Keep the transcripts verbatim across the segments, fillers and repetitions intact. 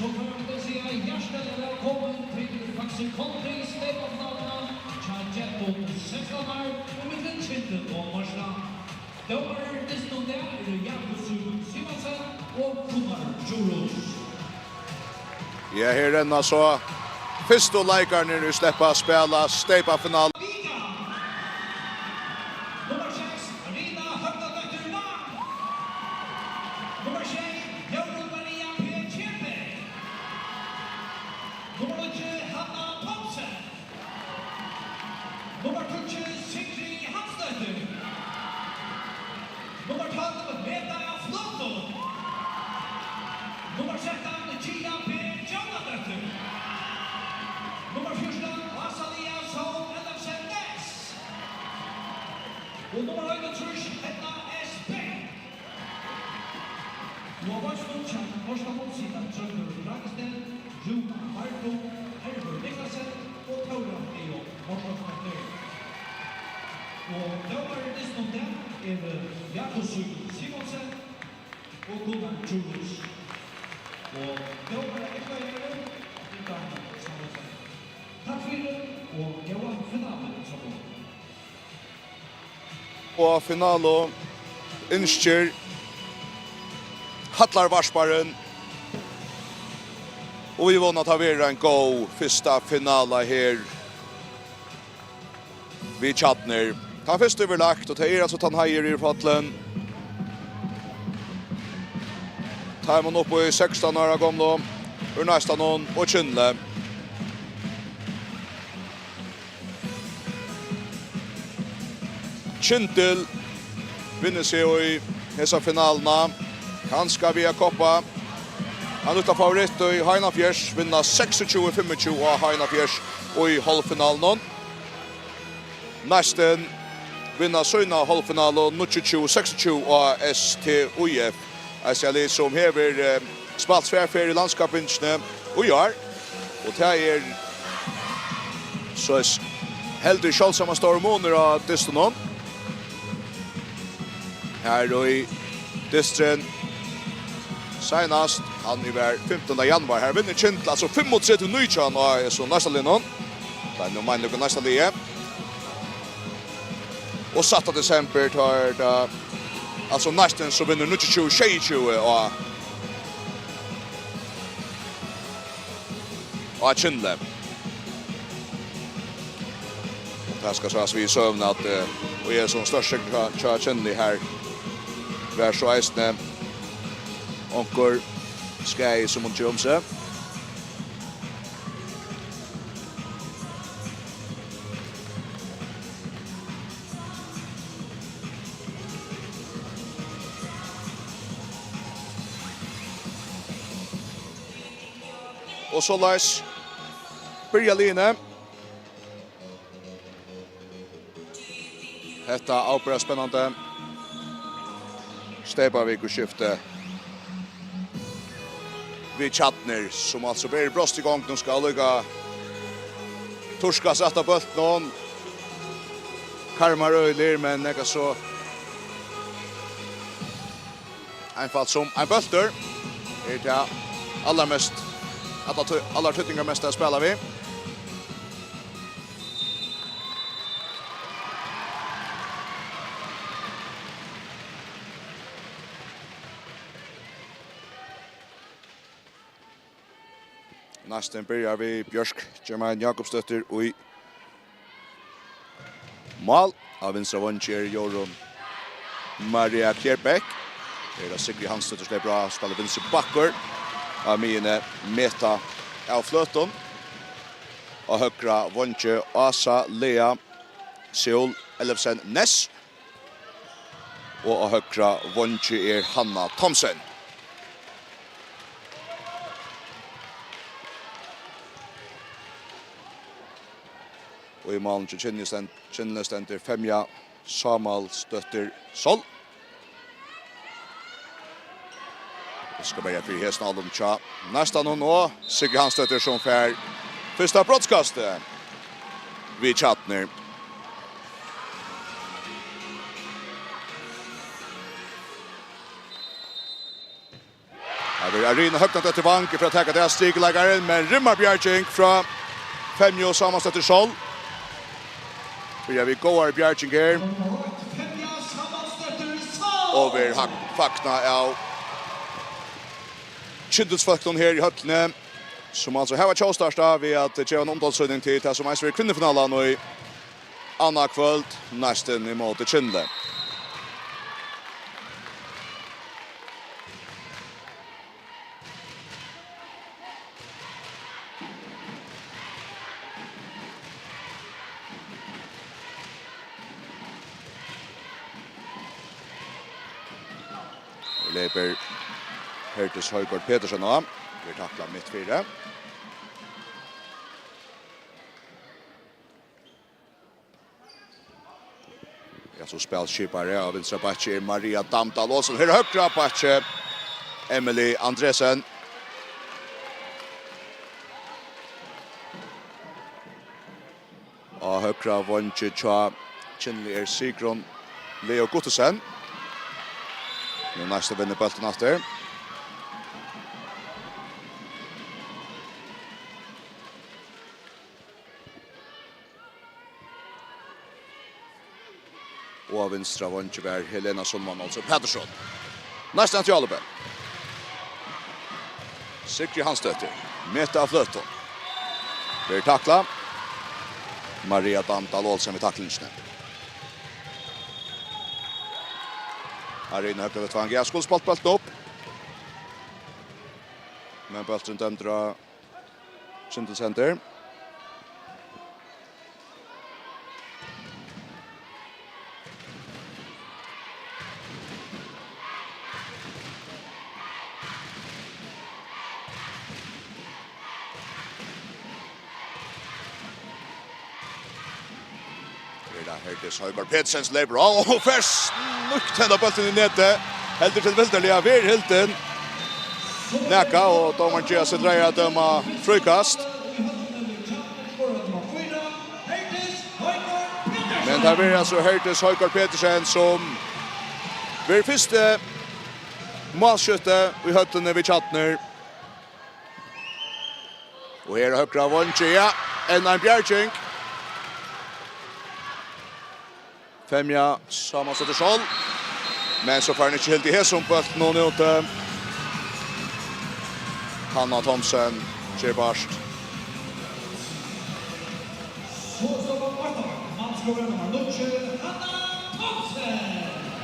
So fara vit at siga hjartaliga vælkomin til Faxe Kondi steypafinaluna hjá gentum sekstan ár, ímillum Kindu og Marta. Dómarar dystin í dag eru Jakob Simonsen og Gunnar Djurhuus. Ja, her renna so fyrstu leikarnir, ið sleppa at spæla steypafinalu. Vika. Nummar seks, Rina Høgnadóttir Lang. Nummar sjey, Jórunn Maria P. Kjærberg. Nummar níggju, Hanna Thomsen. Nummar tíggju, Sigrid Hansdóttir. Nummar tólv, Meta Flóttum. Nummar trettan, Gia B. Jónadóttir. Nummar fjúrtan, Ása Lea Sól Ellefsen Næss. Og nummar einogtrýss, Hedda S. Bech. Og á beinkinum hjá Norðsteinum sita Tróndur Ragnstedt, Rúna Bardum, Hervør Niklasen og Tóra Leo Mortensdóttir. Og dómarar dystin í dag eru Jakob Simonsen og Gunnar Djurhuus. Og dómarar eru Mikael Samuelsen. Takk fyri og góða finalu, so. Og finalu ynskir Hallarvarparin. Og vit vóna, at tað verður ein góð fyrsta finala her við Tjarnir. Tann fyrsti verður lagdur, og tað er altso Tann Heiður í Falli. Teimum upp í sekstan ára gomlu, úr Neistanum og Kyndli. Kyndil vinnur seg í hesa finaluna. Kanska við at koppa ein lítlan favoritt í H einogfýrs, vinna seksogtjúgu fimmogtjúgu á H einogfýrs í hálvfinalunum. Neistin vinna sína hálvfinalu níggjuogtjúgu seksogtjúgu á S T I F. Eitt lið sum hevur, eh, spælt tvær ferðir í landskappingini í ár. Og tað er so s-, heldur sjálvsagt stórur munur á dystinum. Her í dystin seinast, hann var fimtanda januar. Her vinnur Kyndil, altso fimmogtretivu nítjan á hesum næsta liðnum. Tað er nú, meini eg, næsta liðið. Og sætta desember, tá er tað, altso, Neistin, sum vinnur níggjuogtjúgu sjeyogtjúgu á, á Kyndli. Og tað skal sæst við í søguni, at, eh, og er sum størst sigur hjá, hjá Kyndli her, var so eisini onkur skaði, sum hon kemur seg. Og soleiðis byrja liðini. Hetta avbera spennandi steypavikuskifti við Tjarnir, sum altso ber brost í gongd. Nú skal líka turkast rætt av bóltinum. Karmar øgiligir, men nakað so einfalt sum ein bóltur er tað allarmest, allar tø-, allar týdningarmest at spæla við. Neistin byrjar við Bjørk Germain Jakobsdóttir í mál. Á vinstra vongi er Jórunn Maria Kjærbeck. Her er Sigrid Hansdóttir, sleppur á, spælir vinstri bakkur. Á miðjuni Meta av Fløtum. Á høgra vongi Ása Lea Seoul Ellefsen Næss. Og á høgra vongi er Hanna Thomsen. Og í málinum hjá Kyndli stend-, Kyndli stendur Femja Sámalsdóttir Soll. Vit skal berja fyri hesum álum hjá Neistanum, og Sigrid Hansdóttir, sum fær fyrsta brotskastið við Tjarnir. Her er Arina Høgnadóttir Vang fyri at taka tað av strikleikarin, men rimmar bjarging frá Femju Sámalsdóttir Sol. Byrjar við góðari bjarging her. Og verður hak-, fagnað av kyndilsfólkunum her í høllini, sum altso hava tjóðstart við at geva eina undansýning til tað sum eisini verður kvinnufinalan í annað kvøld, næstin ímóti Kyndli. Her leypur Herdis Højgaard Petersen á. Verður taklað mitt fyri. Ja, so spælskipari á vinstra bakki er Maria Damdal Olsen. Her á høgra bakki, Emily Andresen. Á høgra veingi hjá Kyndli er Sigrun Leo Guttesen. Nú næstan vinnur bóltin aftur. Og á vinstra veingi var Helena Sundmann Olsen Petersson. Næstan til álopið. Sigrid Hansdóttir. Meta av fløtum. Verður taklað. Maria Damdal Olsen við taklingini. Arina Høgna við tvang. Ja, skuldi spælt bóltin upp. Men bólturin dømdur á Kyndilshendur. Her er Herdis Højgaard Petersen, sum leypur á og fær snøgt henda bóltin í netið. Heldur tilvildarliga, verður hildin nakað, og dómarin ger seg dreier at døma fríkast. Men tað verður altso Herdis Højgaard Petersen, sum verður fyrsti málskjútti í høllini við Tjarnir. Og her á høgra veingi, ja, enn ein bjarging. Femja Sámalsdóttir Sol. Men so fær hon ikki hildið hesum bóltinum úti. Hanna Thomsen ger bart.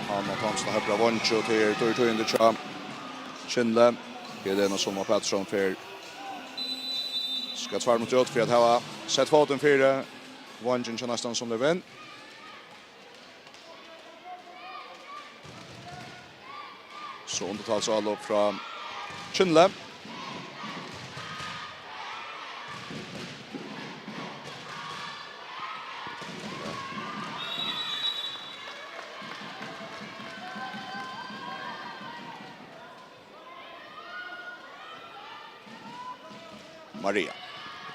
Hanna Thomsen á høgra veingi, og tað er dýrt tíðindi hjá Kyndli. Helena Sundmann Petersson fer, skal tvær minuttir út fyri at hava sett fótin fyri veingin hjá næstan sum tað vend. So undirtalsálop frá Kyndli. Maria.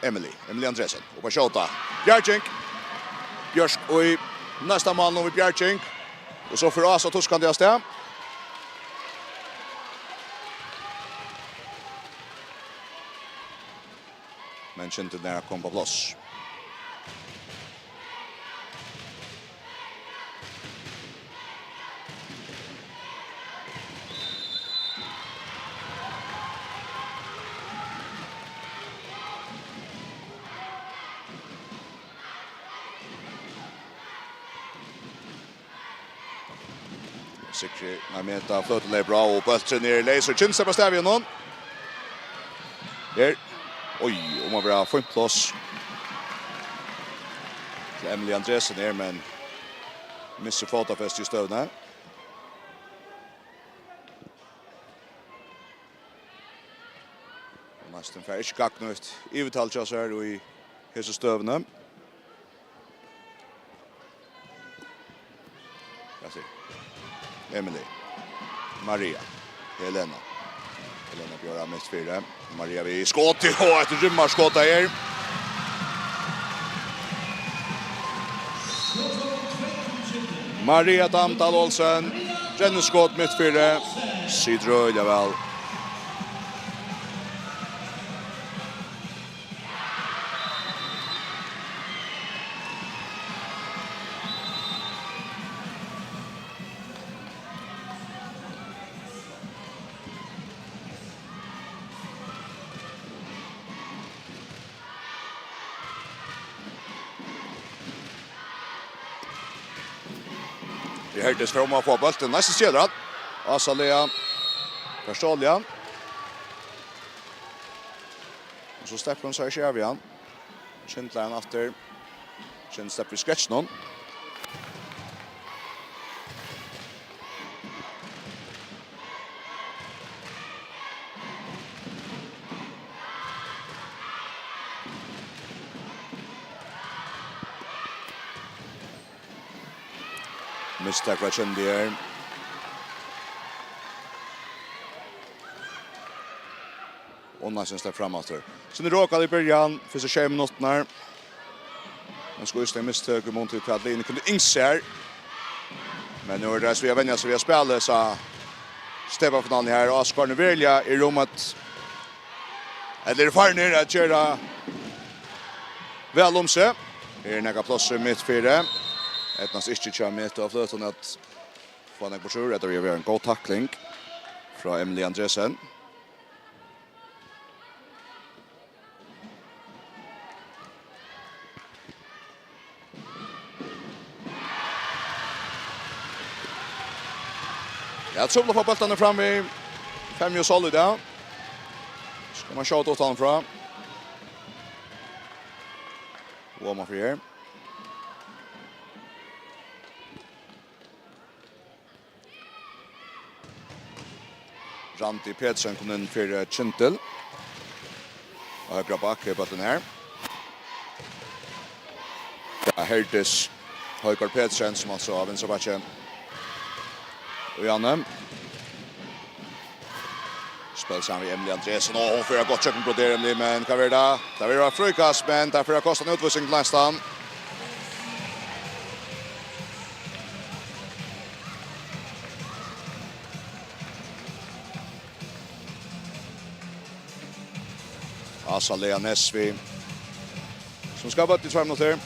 Emily. Emily Andresen. Upp at skjóta. Bjarging. Bjørk í næsta mál nú við bjarging. Og so fer Ása tuskandi av stað. Men Kyndilin er at koma upp á pláss. Sigrid, nei, Meta, fløtur leypur á, og bólturin er leysur. Kyndli sleppur av stað við honum. Her. Oj, um at vera fínt pláss til Emily Andresen her, men missir fótafesti í støðuni. Og næstan fær ikki gagnýtt yvirtal hjá sær í hesi støðuni. Ja, sí. Emily. Maria. Helena. Helena Bjørn mitt fyri. Maria við skoti. Og eitt rimmarskot her. Maria Damdal Olsen. Renniskot mitt fyri. Situr øgiliga væl. Herdis fer um at fáa bóltin. Næstan stjól hann. Ása Lea. Forståeliga. Og so sleppur hon sær ikki av við hann. Kyndlar hann aftur. Kyndil sleppur við skrekkinum. Mistak frá Kyndil her. Og næstan sleppur fram aftur. Sindur rokandi í byrjan, fyrstu sjey minuttirnar. Men so eisini mistøk í mun til hvat liðini kundu ynskt sær. Men nú er tað so við at venja seg við at spæla hesa steypafinaluna her, og Áskorin veruliga eru um at, ella eru farnir at gera væl um seg. Her er nakað pláss í mitt fyri. Eydnast ikki hjá Meta á Fløtum at fáa nakað burtur. Hetta vil vera ein góð takling frá Emily Andresen. Ja, trupult at fáa bóltarnar fram við Femju Sól í dag. Skal man skjóta uttanfrá. Og man fyri her. Randi Petersen kom inn fyri Kyndil. Og høgra bakk er bóltin her. Ja, Herdis Højgaard Petersen, sum altso á vinstra bakki. Og Janne. Spælir saman við Emily Andresen, og hon fer gott kjøkkenbrot der, Emily, men hvat verður tað? Tað verður eitt fríkast, men tað fer at kosta ein útvísing næstan. Ása Lea Nesvik, sum skal bøta í tveir minuttir.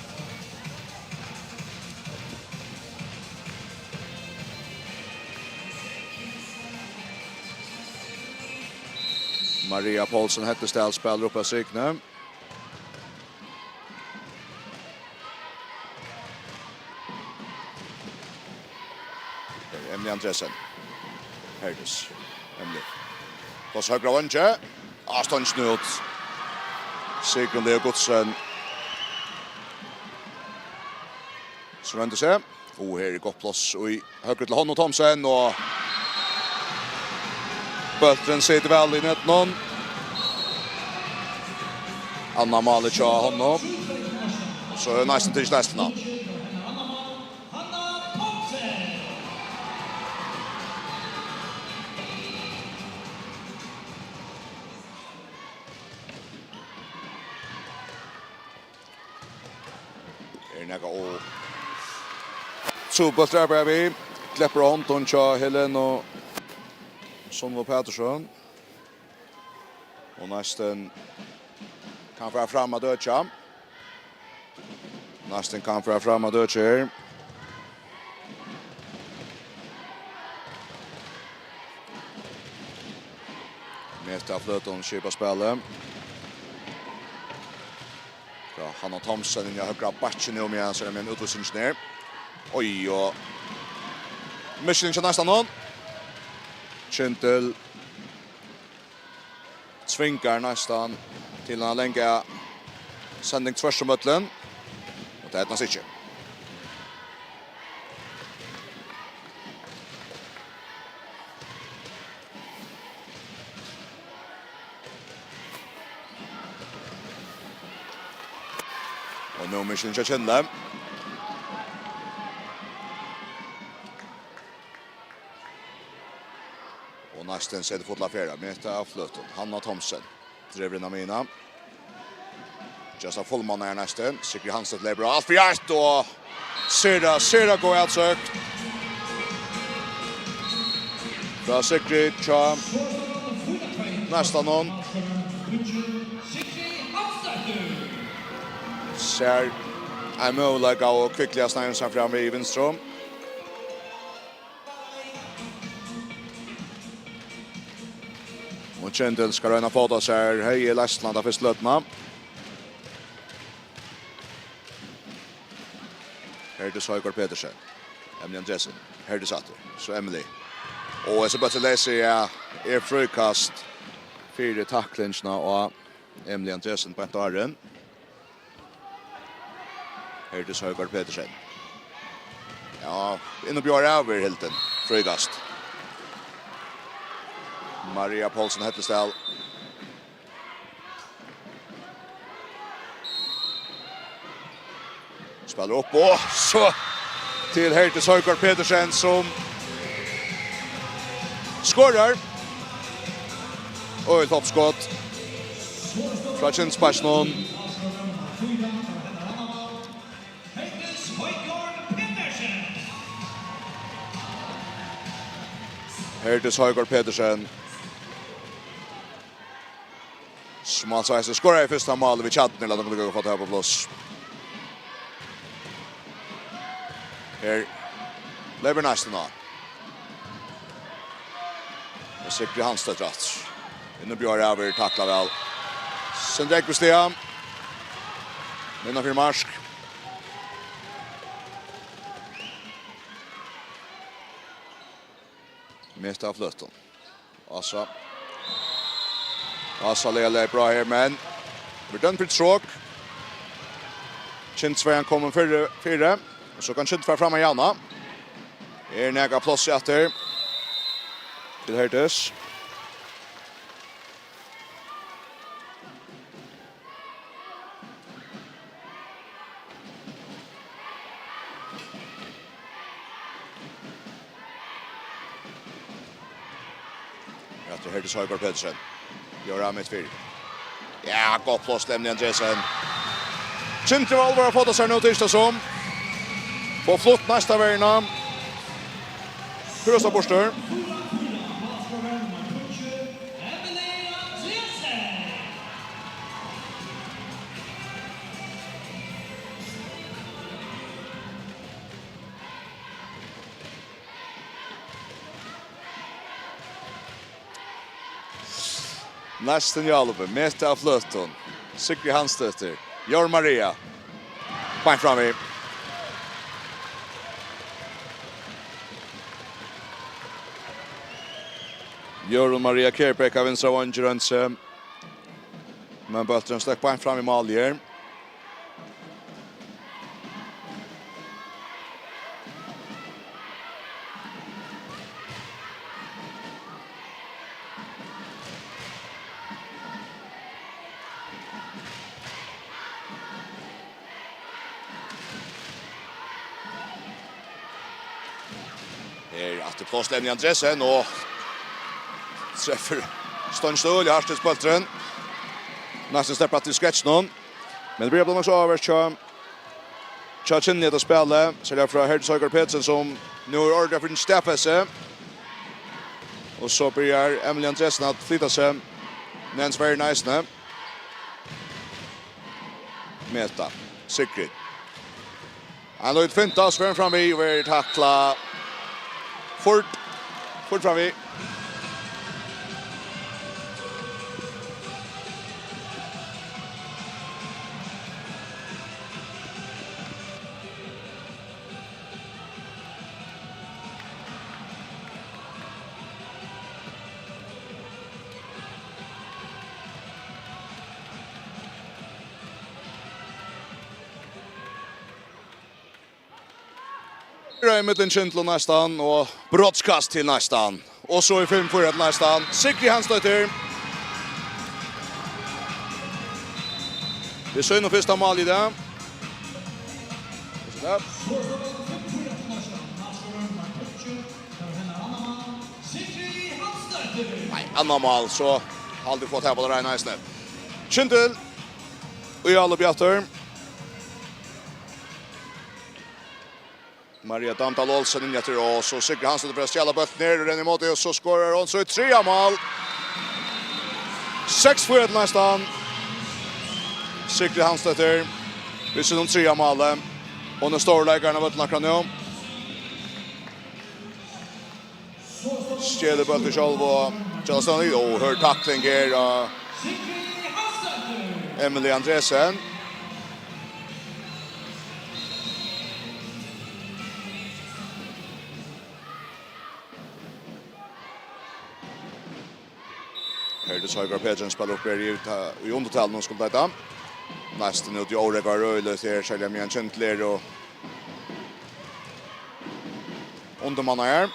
Maria Poulsen Hettesdal spælir upp av strikuni. Her er Emily Andresen. Herdis. Emily. Pláss høgra vangi. Ah, stongin út. Sigrun Lea Gutzen. So royndi seg. Og her er gott pláss í høgru til Hanna Thomsen, og bólturin situr væl í netinum. Annað málið hjá Hanna. So er næstan til lestina. Er nakað, og so bóltur arbeiða við. Gleppur á hondum hjá Helenu Sundvold Patursson. Og næstan kann fara fram at økja. Næstan kann fara fram at økja her. Meta Fløtum skipar spælið. Frá Hanna Thomsen inn í høgra bakkin nú, meðan so er tað ein útvísing her. Oj, og Michelin hjá næstan hon. Kyndil tvingar næstan til eina langa sending tvørtur um vøllin. Og tað eydnast ikki. Og nú Michelin hjá Kyndli. Og næstan setur fulla ferð. Meta Fløtum. Hanna Thomsen. Dregur inn á miðjuna. Just av fullmann er næstan. Sigrid Hansen leipur alt fyri eitt og sera, sera góð atsøk frá Sigrid hjá næstan hon. Sær ein møguleika og kvikliga sneiðir seg fram við vinstru. Og Kyndil skal royna at fáa tað sær. Hey, er leiðslan ta fyrstu løtuna. Herdis Højgaard Petersen. Emily Andresen, Herdis aftur, so Emily. Og hesi bólturin leysir, ja, er fríkast fyri taklingina á Emily Andresen beint áðrenn. Herdis Højgaard Petersen. Ja, inn og bjóðar av er hildin. Fríkast. Maria Poulsen Hettesdal. Spælir upp og so til Herdis Højgaard Petersen, sum skorar. Og eitt toppskot frá kindsparkinum. Herdis Højgaard Petersen. Sum altso eisini skoraði fyrsta málið við Tjarnarliðið, lat okkum líka fáa tað her á pláss. Her loypur næstan á. Og Sigrid Hansdóttir aftur. Inn og bjóðar av, taklar væl. Sindre Egvestia. Innan fyri mark. Meta av Fløtum. Ása. Ása leggur bra her, men verður dømd fyri tråk. Kindsverjan komin fyri, fyri. Og so kann Kind fara fram at javna. Er nakað pláss eftir til Herdis? Aftur her til Søgaard Petersen. Bjóðar av mitt fyri. Ja, gott pláss, Emily Andresen. Kindur Valvar har fáa seg nú til sum. Fáa flutt næsta verjuna. Púrasta burtur. Næstan hjálpur, Meta av Fløtum. Sigrid Hansdóttir. Jórunn Maria. Beint framvið. Jórunn Maria Kjærbeck av vinstra vangi, rønsi. Men bólturin stakk beint fram í málið her. Her aftur pláss til Emily Andresen og treftir steinstøðuliga hart í bóltin. Næstan sleppur aftur í sketsjnum. Men tað byrjar at blíva nokk so áhugavert hjá, hjá Kinni at spæla. Serliga frá Herdis Højgaard Petersen, sum nú er ordiliga fyri staðfesti. Og so byrjar Emily Andresen at flyta seg. Nens verður eisini. Meta. Sigrid. Hann leit fint á, sum fer framvið og verður taklað. Furt, furt framvið. Fýra ímillum Kyndil og næstan, og brotskast til næstan. Og so er fimm fýra til næstan. Sigrid Hansdóttir. Við sínum fyrsta máli í dag. Nei, annað mál, so haldi fáa tað á reina eisini. Kyndil. Og Jarl uppi aftur. Maria Damdal Olsen inn eftir, og so Sigrid Hansdóttir fer at stjala bóltin her, og rennur ímóti, og so skorar hon so í triðja mál. Seks fýra til næstan. Sigrid Hansdóttir við sínum triðja máli. Hon er stórleikarin av øllum akkurát nú. Stjelir bóltin sjálv og Jonathan, og hørð takling her av Emily Andresen. Herdis Højgaard Petersen spælir upp her í, ta-, í undirtalinum, skuldi tað heita. Næstan út í órógvar øgiliga her, serliga meðan Kyndil er og undirmanna her.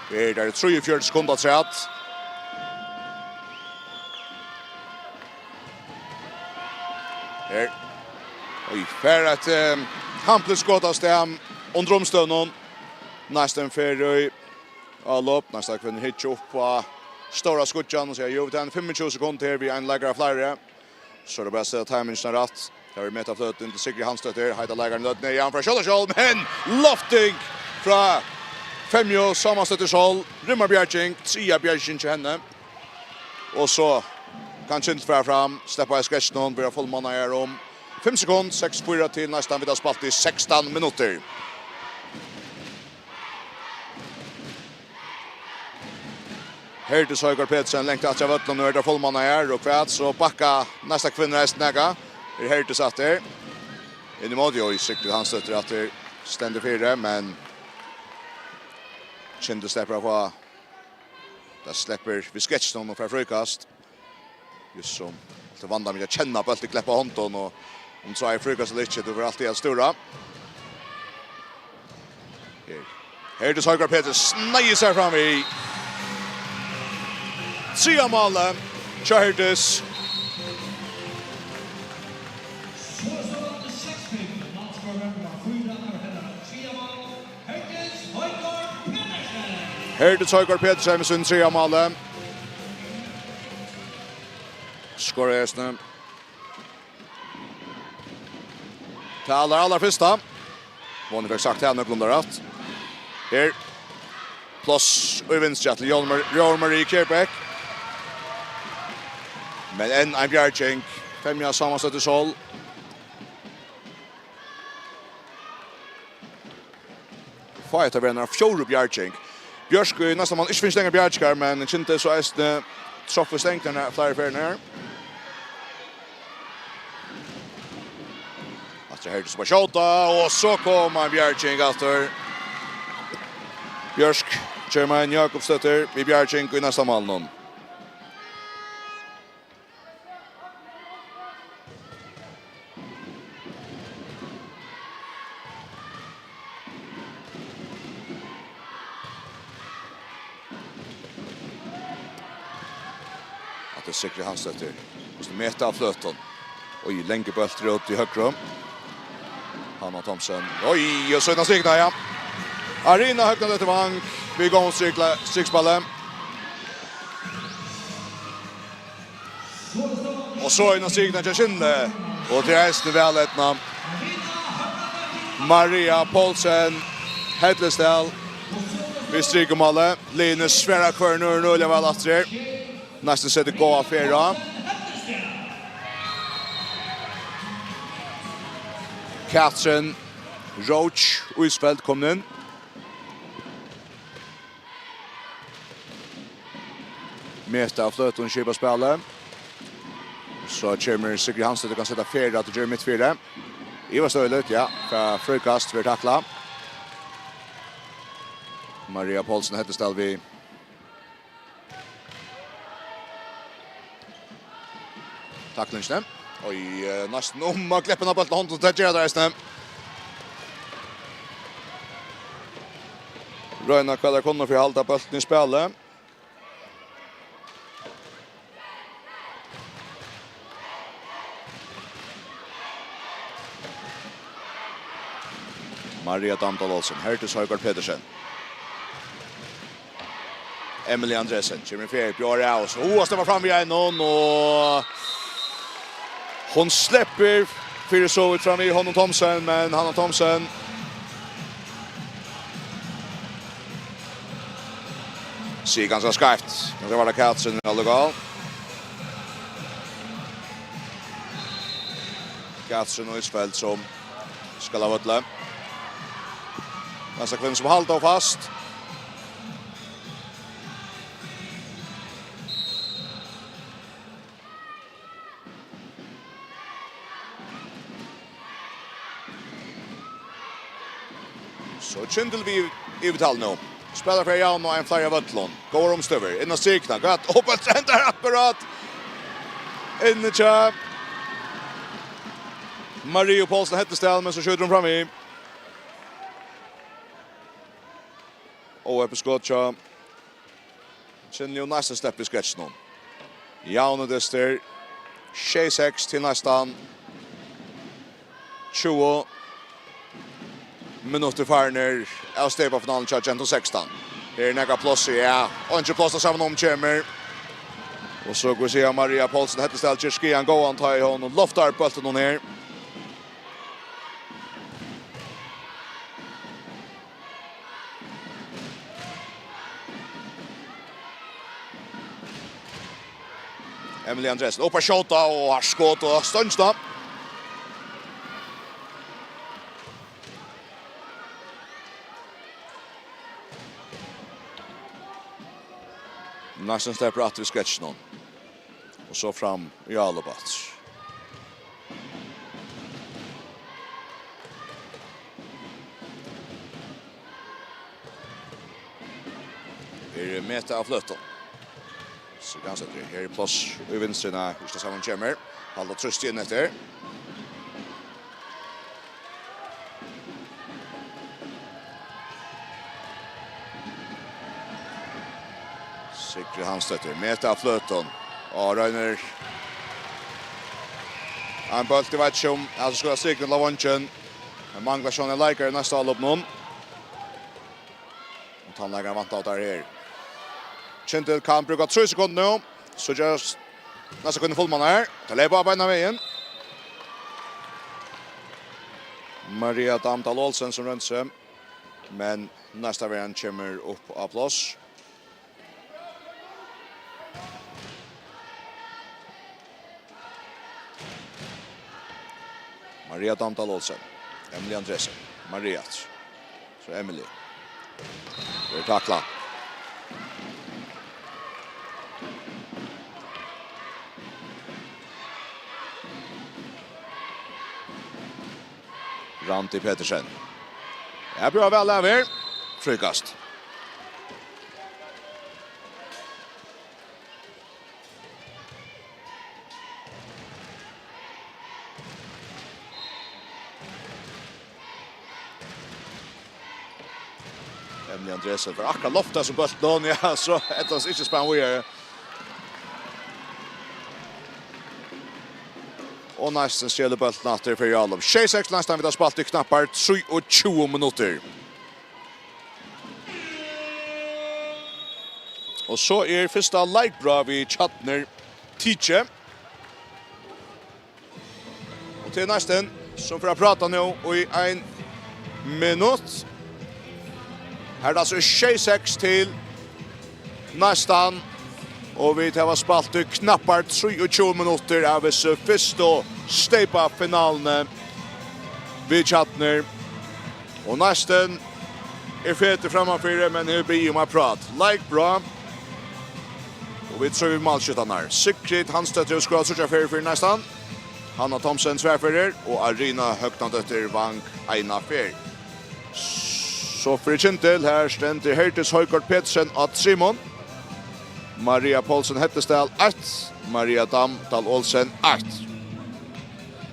Her er trýogfjøruti sekund afturat. Her. Oj, fer eitt, eh, hampiligt skot av stað undir umstøðunum. Næstan fer í álop, næsta kvinnur hyggja upp á stóra skíggjan og siga, "Jú, vit hava fimmogtjúgu sekund her, vit hava ein leikara fleiri." So er tað bara at seta timingina rætt. Her er metafløtin til Sigrid Hansdóttir. Heita leikarin løt ned, hann fer at skjóta sjálv, men lofting frá Femju Sámasdóttir Sol. Rimmar bjarging, triðja bjarging hjá henni. Og so kann Kyndil fara fram, sleppa í sketsjunum, vera fullmanna her um fimm sekund, seks fýra til næstan, vit hava spælt í sekstan minuttir. Herdis Højgaard Petersen langt aftur av vøllinum, nú er tað fullmanna her, og hvat, so bakka næsta kvinnur eisini nakað. Er Herdis aftur. Inn í móti, og Sigrid Hansdóttir aftur stendur fyri, men Kyndil sleppur at fáa, tað sleppur við sketsjunum og fær fríkast. Júst sum til vanda við at kenna bóltin, kleppa hondum og um so er fríkast ella ikki, tú fert altíð at stúra. Her. Herdis Højgaard Petersen sneiðir sær fram við. Triðja málið hjá Herdis. Herdis Højgaard Petersen við sín triðja máli. Skorar eisini. Tað allar, allar fyrsta. Vóni fekk sagt tað nøkulunda rætt. Her. Pláss í vinstri til Jón Mar-, Jón Marie Kjærbeck. Men enn ein bjarging. Femja Sámasdóttir Sol. Fáa hetta vera eina fjórðu bjarging. Bjørk í næsta mál, ikki finnst engar bjargingar, men Kyndil so eisini troppar stengdina fleiri ferðir her. Aftur her til Spar skjóta, og so kom ein bjarging aftur. Bjørk, Germain Jakobsdóttir, við bjarging í næsta mál nú. Hatta er Sigrid Hansdóttir. Meta av fløtum. Oj, langur bóltur út í høgru. Hanna Thomsen. Oj, og so er tað stikna, ja. Arina Høgnadóttir Vang. Vit ganga strikla-, strikspæli. Og so inn á strikuna hjá Kyndli. Og tað er eisini væl eydnað. Maria Poulsen, Hellesdal. Við strikumálið. Line svarar hvørjum øðrum øgiliga væl aftur her. Næstan setur góða ferð á. Katrin Roach Isfeldt komin inn. Meta av fløtum skipar spælið. So kemur Sigrid Hansen, tú kanst seta ferð at gera mitt fyri. Ivar Støylet, ja, frá fríkast, verður taklað. Maria Poulsen, Hellesdal við taklingini. Oj, eh, næstan um at kleppa inn á bóltin á hondina, tað gera teir eisini. Royna hvat teir kunnu fyri at halda bóltin í spæli. Maria Damdal Olsen, Herdis Højgaard Petersen. Emily Andresen kemur í ferð, bjóðar av, og so, oh, sleppa fram við einum, og hon sleppur fyri so vítt fram við Hanna Thomsen, men Hanna Thomsen sigur ganska skeivt. Kanska var tað Katrin allíkavæl. Katrin Isfeldt sum skal av vølli. Næsta kvinna sum halda og fast. So Kyndil við yvirtal nú. Spælir fyri Javn og ein fleiri av øllum. Góðar umstøður. Inn á strikuna. Gott. Og bólturin endar akkurát. Inni hjá Maria Poulsen Hettesdal, men so skjýtur hon fram í. Og uppskot hjá Kynley, og næstan sleppur í skrekkinum. Javn og dystir. Sjey seks til næstan tjúgu minuttir farnir av steypafinaluni hjá Gentum sekstan. Her er nakað pláss, ja. Og ikki pláss, tá saman um kemur. Og so, hvat sigur Maria Poulsen Hettesdal, ger skaðan góðan, tá ið hon loftar bóltin her. Emily Andresen upp at skjóta, og har skot og stongina. Næstan sleppur aftur í skrekkinum. Og so fram í álop aftur. Her er Meta á fløtum. So kanska tað her er pláss í vinstruna, ikki tað sama kemur. Halda trýst inn eftir. Sigrid Hansdóttir, Meta á fløtum. Og roynir ein bólt, eg veit ikki um, altso, skal Sigrid la vongin. Men manglar sjón ein leikara í næsta álop nú. Og tann leikarin vantar tær her. Kyndil kann brúka trý sekund nú. So gerst næsta kunnu fullmanna her. Tað leypa á beinan vegin. Maria Damdal Olsen sum reinsi. Men næsta verjan kemur upp á pláss. Maria Damdal Olsen. Emily Andresen. Maria. So Emily. Verður taklað. Randi Petersen. Her blívur væl av her. Fríkast. Emily Andresen fær akkurát loftað sum bóltin, ja, so Edvardsen ikki spælir víðari. Og næstan stjelur bóltin aftur fyri álop. Sjey seks næstan, vit hava spælt í knappar trýogtjúgu minuttir. Og so er fyrsta leikbrot við Kjarnur tikið. Og til næstan, sum fer at práta nú í ein minutt. Her er tað altso sjey seks til næstan, og vit hava spælt í knappar trýogtjúgu minuttir av hesi fyrstu steypafinaluni við Kjarnur. Og næstan er fetur frammanfyri, men hevur biðið um eitt prát. Leikbrot. Og vit trúgva málskjúttararnar. Sigrid Hansdóttir hevur skorað tríggjar ferðir fyri næstan. Hanna Thomsen tvær ferðir og Arina Høgnadóttir Vang eina ferð. So fyri Kyndil, her stendur Herdis Højgaard Petersen á trimum. Maria Poulsen Hettesdal eitt, Maria Dam Dahl Olsen eitt.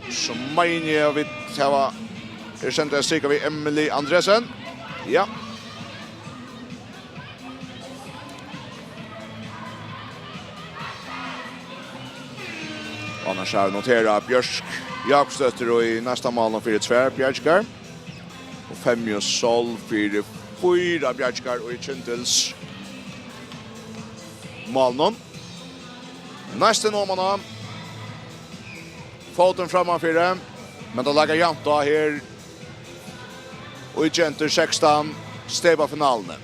So meini eg, at vit hava, er sendt ein strika við Emily Andresen. Ja. Og annars hava vit noterað Bjørk Jakobsdóttir í næsta mál fyri tvær bjargar. Og Femju Sol fyri fýra bjargar í Kyndils mál nú. Næsti normann á. Fótin frammanfyri. Men tað lagar javnt á her. Og í Gentur sekstan, steypafinaluni.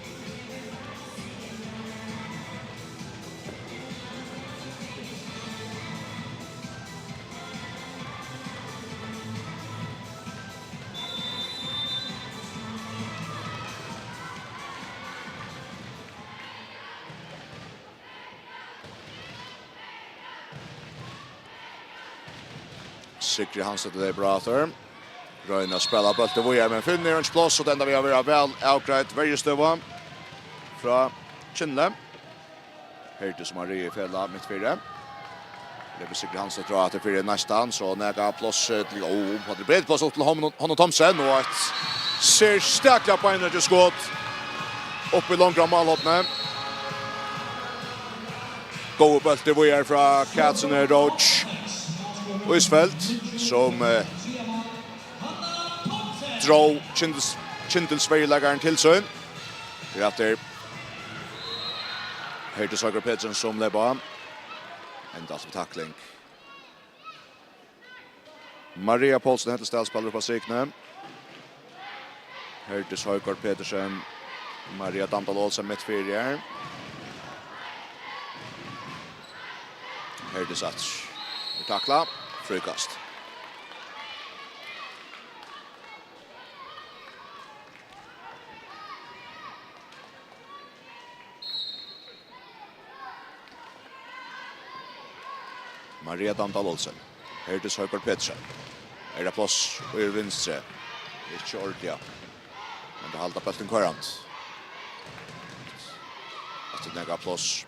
Sigrid Hansen til Brater. Roynir at spæla bóltin víðari, men finnur ikki pláss, og tað endar við at vera væl avgreidd verjustøða. frá Kyndli. Herdis Marie Fela mitt fyri. Lepur Sigrid Hansen frá aftur fyri næstan, so nakað pláss, eh, til, ó, hatta er betri pláss upp til Honum, Honum Thomsen, og eitt serstakliga beinhøgt skot upp í longra málhornið. Góður bóltur víðari frá Katrine Roach Isfeldt, sum, eh, dró Kyndils-, Kyndilsverjuleikaran til sín. Her aftur. Herdis Højgaard Petersen sum leyp á. Enda alt við takling. Maria Poulsen, Hetlesdal, spælir upp á strikuni. Herdis Højgaard Petersen, Maria Damdal Olsen mitt fyri her. Herdis aftur. Takla. Fríkast. Maria Damdal Olsen. Herdis Højgaard Petersen. Er tað pláss í vinstru? Ikki ordiliga. Men tey halda bóltin koyrandi. Aftur nakað pláss.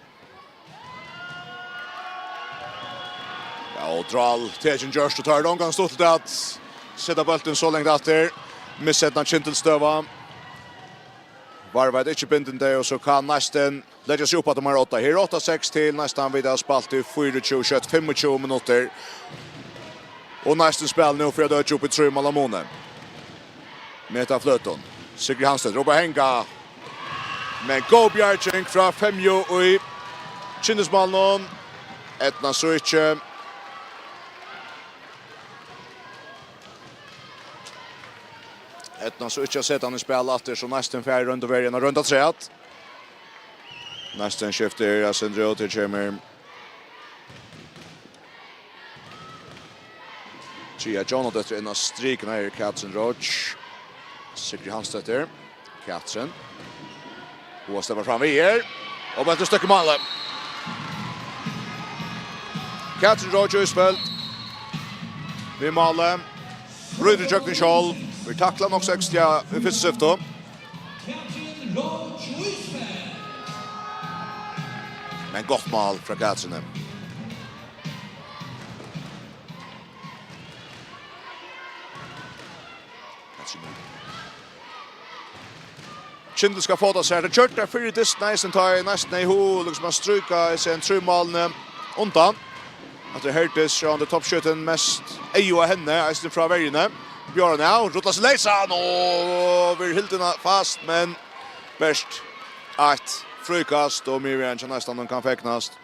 Ja, og drál tekin gjørt, og tá er tað ongan stuttligt at seta bóltin so langt aftur. Miseydnað Kyndilsstøða. Varðveit ikki bindindi, og so kann næstan leggja seg upp aftur meir átta. Her er átta seks til, næstan vit hava spælt í fýraogtjúgu, skjótt fimmogtjúgu minuttir. Og næstan spæl nú fyri at økja upp í trý mála muni. Meta Fløtum. Sigrid Hansen, rópa hanga. Men góð bjarging frá Femju í Kyndilsmálinum. Eydna so ikki. Eydna so ikki at seta hann í spæl aftur, so næstan fær roynd og verið ein roynd afturat. Næstan skiftir, ja, Sindri, og til kemur Tria Jónadóttir inn á strikuna, her er Katrin Roach. Sigrid Hansdóttir. Katrin. Hon sleppur fram við her. Og bólturin støkkur í málið. Katrin Roach Isfeldt. Við málið. Brýtur ígjøgnum sjálv. Verður taklað nokk so ekstra í fyrstu skiftu. Men gott mál frá Katrini. Kyndil skal fáa tað sær. Tað gjørdi tað fyrr í dystin eisini, tá ið næstan hevði hug, líkasum, at strika seg ein trý málini undan. Aftur Herdis, sjálvandi toppskjútin, mest eyga á henni, eisini frá verjuni. Bjóðar hann av, rullar seg leysan og verður hildin fast, men bert eitt fríkast, og miðverjin hjá Neistanum kann fegnast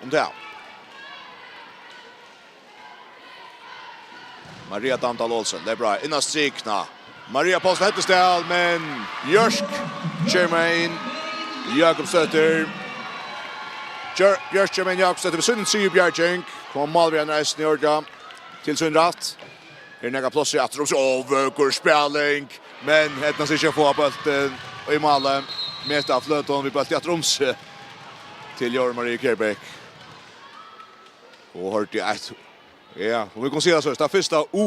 um tað. Maria Damdal Olsen, tað er bra, inn á strikuna. Maria Poulsen Hetlesdal, men Bjørk kemur inn. Jakobsdóttir. Bjør-, Bjørk kemur inn, Jakobsdóttir við sínum triðju bjarging. Koma málverjararnir eisini í ordan til sín rætt. Her er nakað pláss í aftur um seg. Ó, vøkur spæling. Men eydnar seg ikki at fáa bóltin í málið. Meta Fløtum við bóltin aftur um seg til Jóru Marie Kjærbeck. Og hoyrdi eitt, ja, og vit kunnu siga so, tað fyrsta U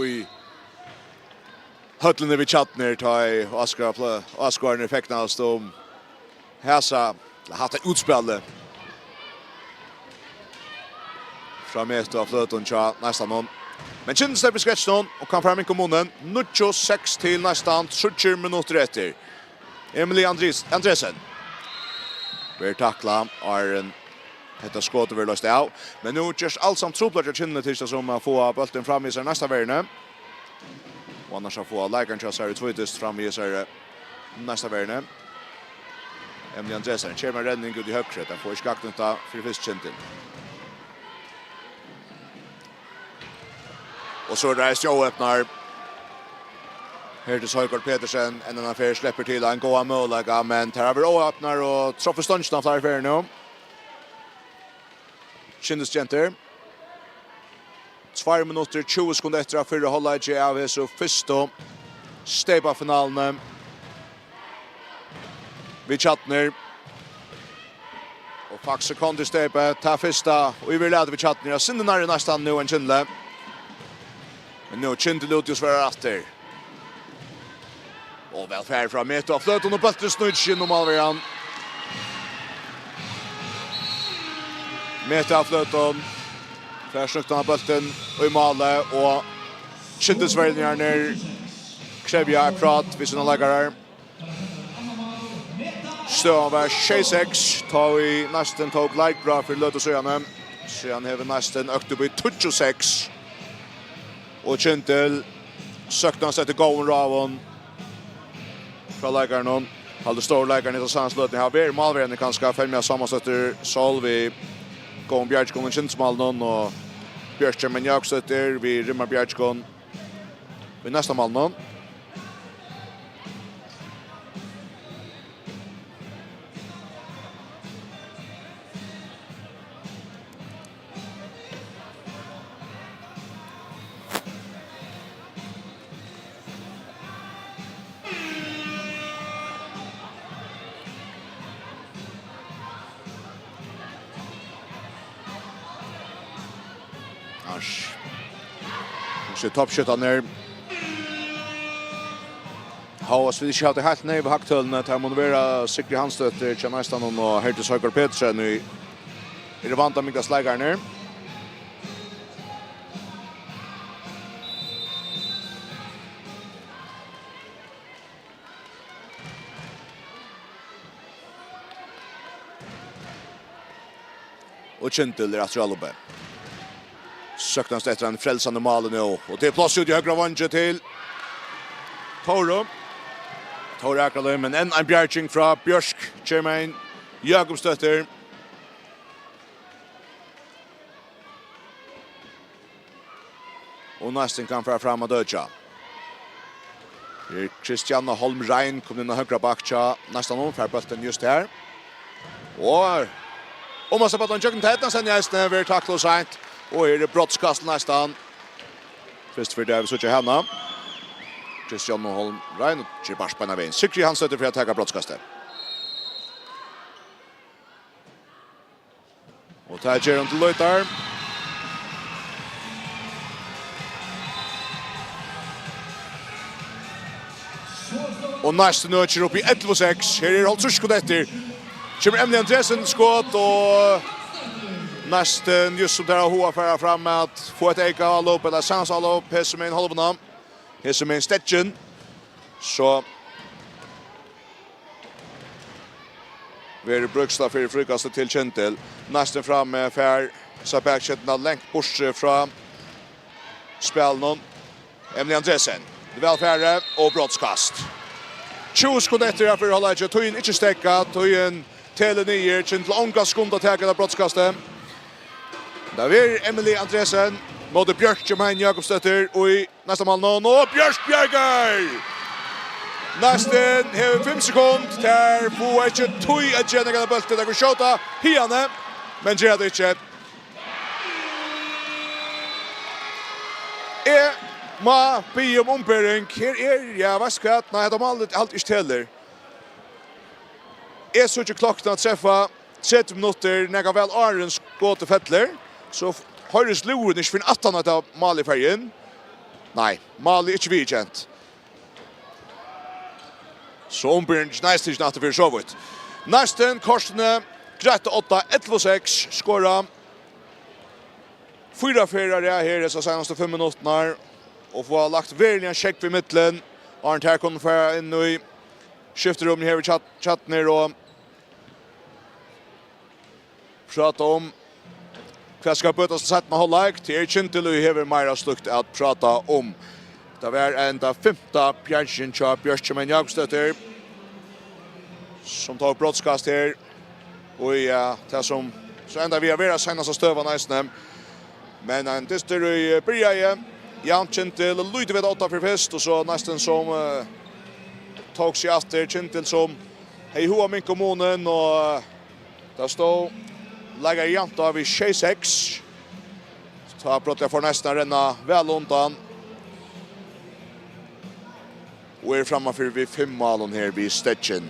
í høllini við Tjarnir, tá ið áskoðarar pl-, áskoðararnir fegnast um hasa, hatta útspælið frá Meta Fløtum hjá Neistanum. Men Kyndil sleppur í skrekkinum og kann fara at minka munin. Níggju seks til Neistan, tríggjar minuttir eftir. Emily Andres-, Andresen verður taklað, áðrenn hetta skotið verður loyst av. Men nú gerst alsamt trupulleikar hjá Kyndli, tykist tað sum, at fáa bóltin fram við sær næsta verjuni. Og annars at fáa leikaran hjá sær í tvídyst fram við sær, eh, næsta verjuni. Emily Andresen kemur renning út í høgru, tað fær ikki gagnýtt tað fyri fyrst Kyndil. Og so er tað eisini óhepnar. Herdis Højgaard Petersen, enn eina ferð sleppur til ein góðan møguleika, men tær hava verið óhepnar og truffið stongina fleiri ferðir nú. Kyndilsgentur. Tveir minuttir, tjúgu sekund eftir av fyrra hálvleiki av hesi fyrstu steypafinaluni við Tjarnir. Og faks sekund í steypið, tað fyrsta, og vit verða latið við Tjarnir, ja, sindur nærri Neistan nú enn Kyndli. Men nú Kyndil út og svarar aftur. Ó, Væl farið frá Meta á fløtum og bólturin snýr seg inn um málverjan. Meta á fløtum. Fær snøgt hann bóltin í málið og Kyndilsverjarnir krevja eitt prát við sínar leikarar. Støðan var sjey seks, tá ið Neistin tók leikbrot fyri løtu síðani. Síðan hevur Neistin økt upp í tíggju seks. Og Kyndil søknast eftir góðum ráðum frá leikarunum. Haldi stóru leikararnir í hesari løtuni hava verið málverjarnir kanska, Femja Sámasdóttir Sól við góðum bjargingum í Kyndilsmálinum og Bjørk Germain Jákupsdóttir við rimmarbjargingum í næsta málinum. Ars. Hon sær toppskjúttan her. Hóast vit ikki hava tey heilt neyvu hagtølini, tað munnu vera Sigrid Hansdóttir hjá Neistanum og Herdis Højgaard Petersen í, eru vandamiktastu leikararnir. Og Kyndil er aftur á lubbi. Søknast eftir einum frelsandi máli nú. Og tað er pláss úti í høgra veingi til Tóru. Tóra Akrali, men enn ein bjarging frá Bjørk Germain Jákupsdóttir. Og Neistin kann fara fram at døkja. Her er Kristjana Holm Rein komin inn á høgra bakk hjá Neistanum, fær bóltin júst her. Og um hann sleppur bóltin gjøgnum tær, Neistin eisini verður taklað seint. Og her er brotskast til Neistan. Fyrst fyri tað vit síggja hana. Kristjana Holm Rein og ger spark beinanvegin. Sigrid Hansdóttir fyri at taka brotskastið. Og tað ger hon til leitar. Og Neistin økir upp í ellivu seks. Her er hálvtrýss sekund eftir. Kemur Emily Andresen til skot og Neistin, júst sum tær hava hug at fara fram at fáa eitt eyka álop ella seinasta álop. Hesumegin hálvuna. Hesumegin steggin. So verður brúkst fyri fríkastið til Kyndil. Neistin frammi, fær sær bakketuna langt burtur frá spælinum. Emily Andresen. Væl farið og brotskast. Tjúgu sekund eftir av fyrra hálvleiki. Tíðin ikki steðgað, tíðin telur niður. Kyndil onga skund at taka tað brotskastið. Tað verður Emily Andresen móti Bjørk Germain Jákupsdóttir í næsta mál nú, nú Bjørk bjargar! Neistin hevur fimm sekund, tær fáa ikki tíð at gera nakað av bóltin, tær kunnu skjóta hiðani, men gera tað ikki. Eg má biðja um umbering, her er, ja, veitst hvat, nei, hetta málið haldi eg ikki telur. Eg síggi klokkuna treffa tretivu minuttir, nakað væl áðrenn skotið fellur, so f-, hoyrist lúðurin ikki fyrr enn aftan á hetta málið fer inn. Nei, málið er ikki viðurkent. So umbering Neistin ikki aftur fyri so vítt. Neistin kortini, greitt á odda, ellivu seks, skora fýra ferðir á rað her hesar seinastu fimm minuttirnar og fáa lagt veruliga ein sjógv ímillum, áðrenn tær kunnu fara inn í skiftirúmið her við Kjartan og práta um, hvat skal bøtast í seinna hálvleik. Tað er Kyndil, ið hevur meira slíkt at práta um. Tað var enda fimta bjargingin hjá Bjørk Germain Jákupsdóttir, sum tók brotskast her. Og ja, tað sum so endar við at vera seinasta støðan eisini. Men ein dystur, ið byrjaði javnt. Kyndil lítið við at odda fyri fyrst, og so Neistin sum, eh, tók seg aftur. Kyndil sum hevði hug at minka munin, og, eh, tað stóð, leikarar javnt á við sjey seks. Tá brádliga fór Neistin at renna væl undan og er frammanfyri við fimm málum her við steggin.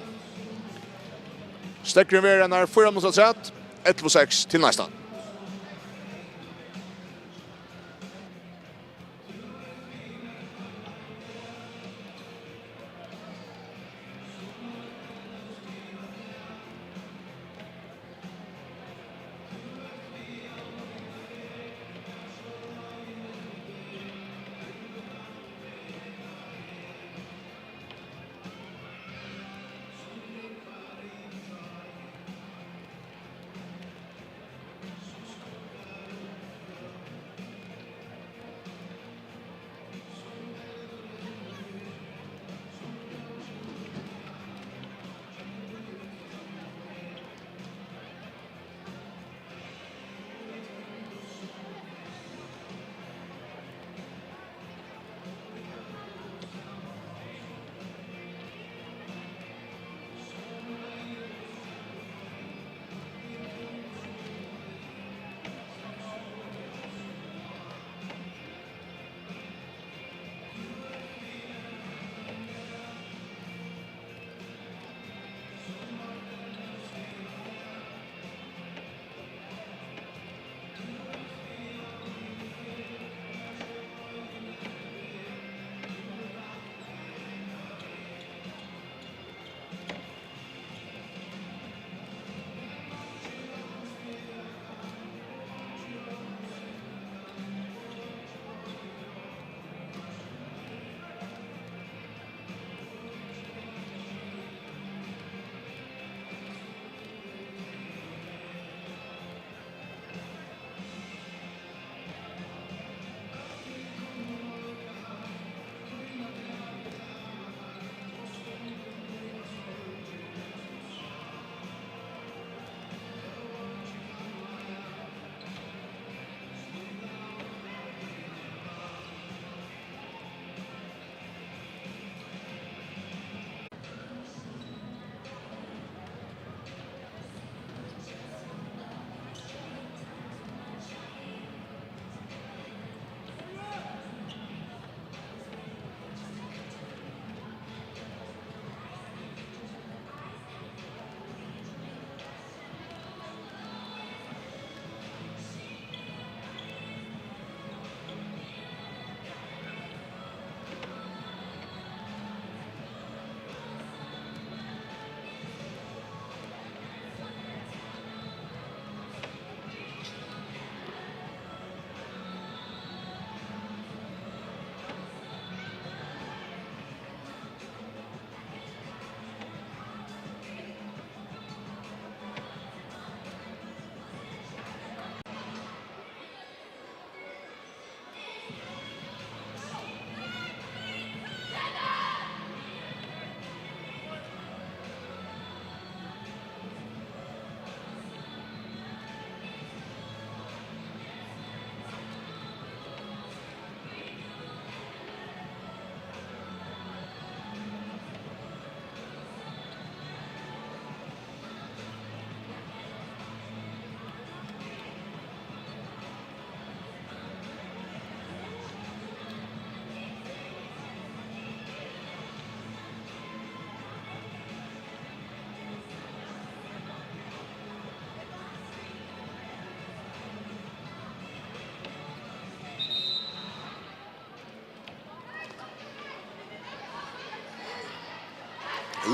Steðgurin verður einar fýra minuttir afturat, ellivu seks til Neistan.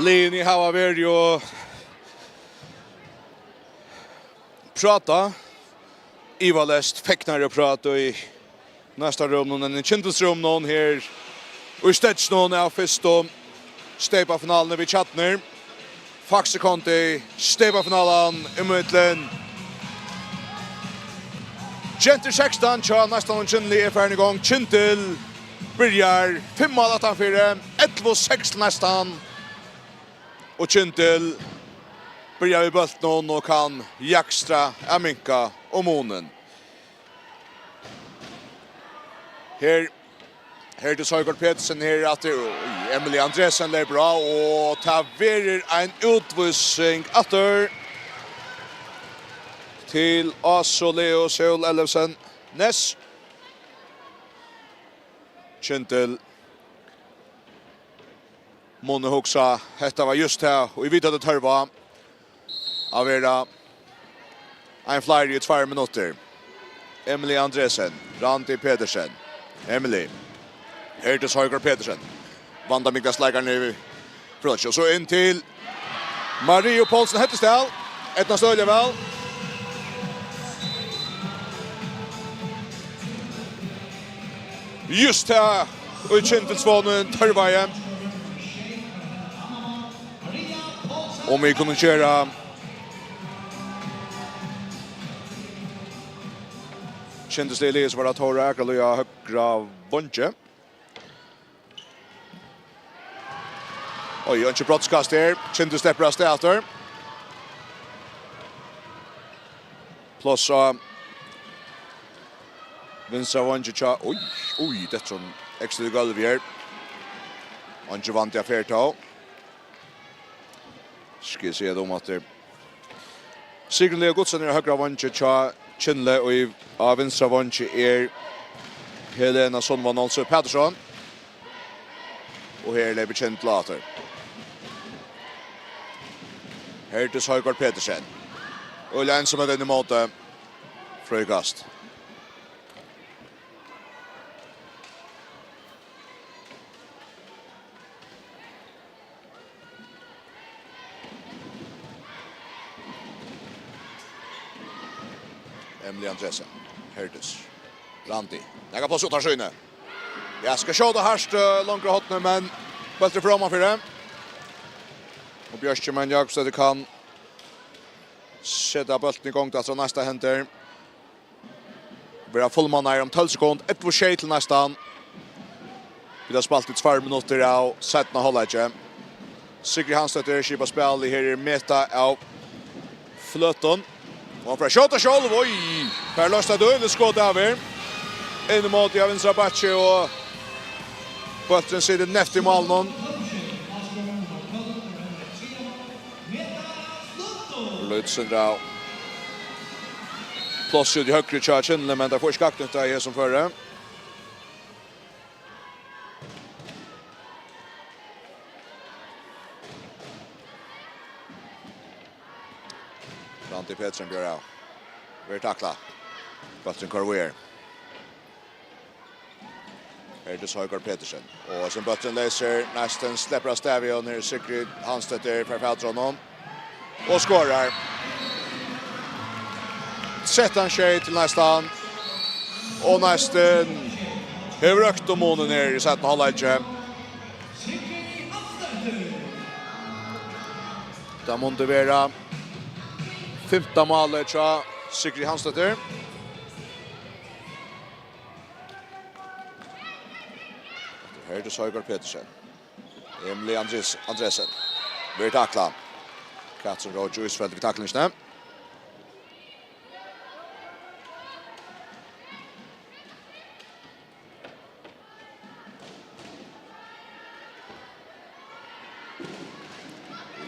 Liðini hava verið og prata, ivaleyst fegnari prát í næsta rúminum enn í kyndilsrúminum her í steðginum av fyrstu steypafinaluni við Kjarnur. Faxi Kondi, steypafinalan ímillum Gentur sekstan hjá Neistan og Kyndli er farin í gongd. Kyndil byrjar fimm mál aftanfyri, ellivu seks til Neistan. Og Kyndil byrjar við bóltinum og kann jakstra at minka um munin. Her, her til Højgaard Petersen, her aftur. Oj, Emily Andresen leypur á, og tað verður ein útvísing aftur til Ásu Leo Sól Ellefsen Næss. Kyndil munnu hugsa, hetta var júst tað, og vit høvdu tørv á at vera ein fleiri í tveir minuttir. Emily Andresen, Randi Petersen, Emily, Herdis Højgaard Petersen, Vanda Miklas leikar niður í Frøsjø, og so inn til Maria Poulsen Hettesdal. Eydnast øgiliga væl. Júst tað, og Kyndilsvonnin tørvaði. Um vit kunnu gera Kyndilsliðið, so var tað Tóra Akralie á høgra vongi. Oj, einki brotskast her. Kyndil sleppur avstað aftur. Pláss á vinstra vongi hjá, oj, oj, dettur hon ekstra í gólvið her. Einki vandi at fer tá. Skal eg siga tað um aftur. Sigrun Lea Gudsson er á høgra vongi hjá Kyndli, og í, á vinstra vongi er Helena Sundvold Nolsøe Patursson. Og her leypur Kyndil aftur. Herdis Højgaard Petersen. Og Lenz sum er inn í móti. Fríkast. Emily Andresen, Herdis, Randi. Nakað pláss út av síni. Ja, skal skjóta hart, eh, longra hornið, men bólturin fer omanfyri. Og Bjørki Menn Jakobsdóttir kann seta bóltin í gongd aftur á næsta hendur. Vera fullmannaðir um tólv sekund, ellivu sjey til næstan. Vit hava spælt í tveir minuttir av seinna hálvleiki. Sigrid Hansdóttir skipar spælið, her er Meta av fløtum. Og hon fer at skjóta sjálv, oj! Fær loyst eitt øgiligt skot av her. Inn móti av vinstra bakki, og bólturin situr neyvt í málinum. Lítið sindur av plássi út í høgru hjá Kyndli, men tey fáa ikki gagnýtt tað í hesum føri. Randi Petersen bjóðar av. Verður taklað. Bólturin koyrir víðari. Herdis Højgaard Petersen. Og sum bólturin leysir, næstan sleppur avstað við honum, her er Sigrid Hansdóttir, fær fatur á honum. Og skorar. Trettan sjey til næstan. Og næstan hevur økt um munin her í seinna hálvleiki. Tað mundi vera fimta málið hjá Sigrid Hansdóttir. Herdis Højgaard Petersen. Emily Andres-, Andresen. Verður taklað. Katrin Roach Isfeldt við taklingina.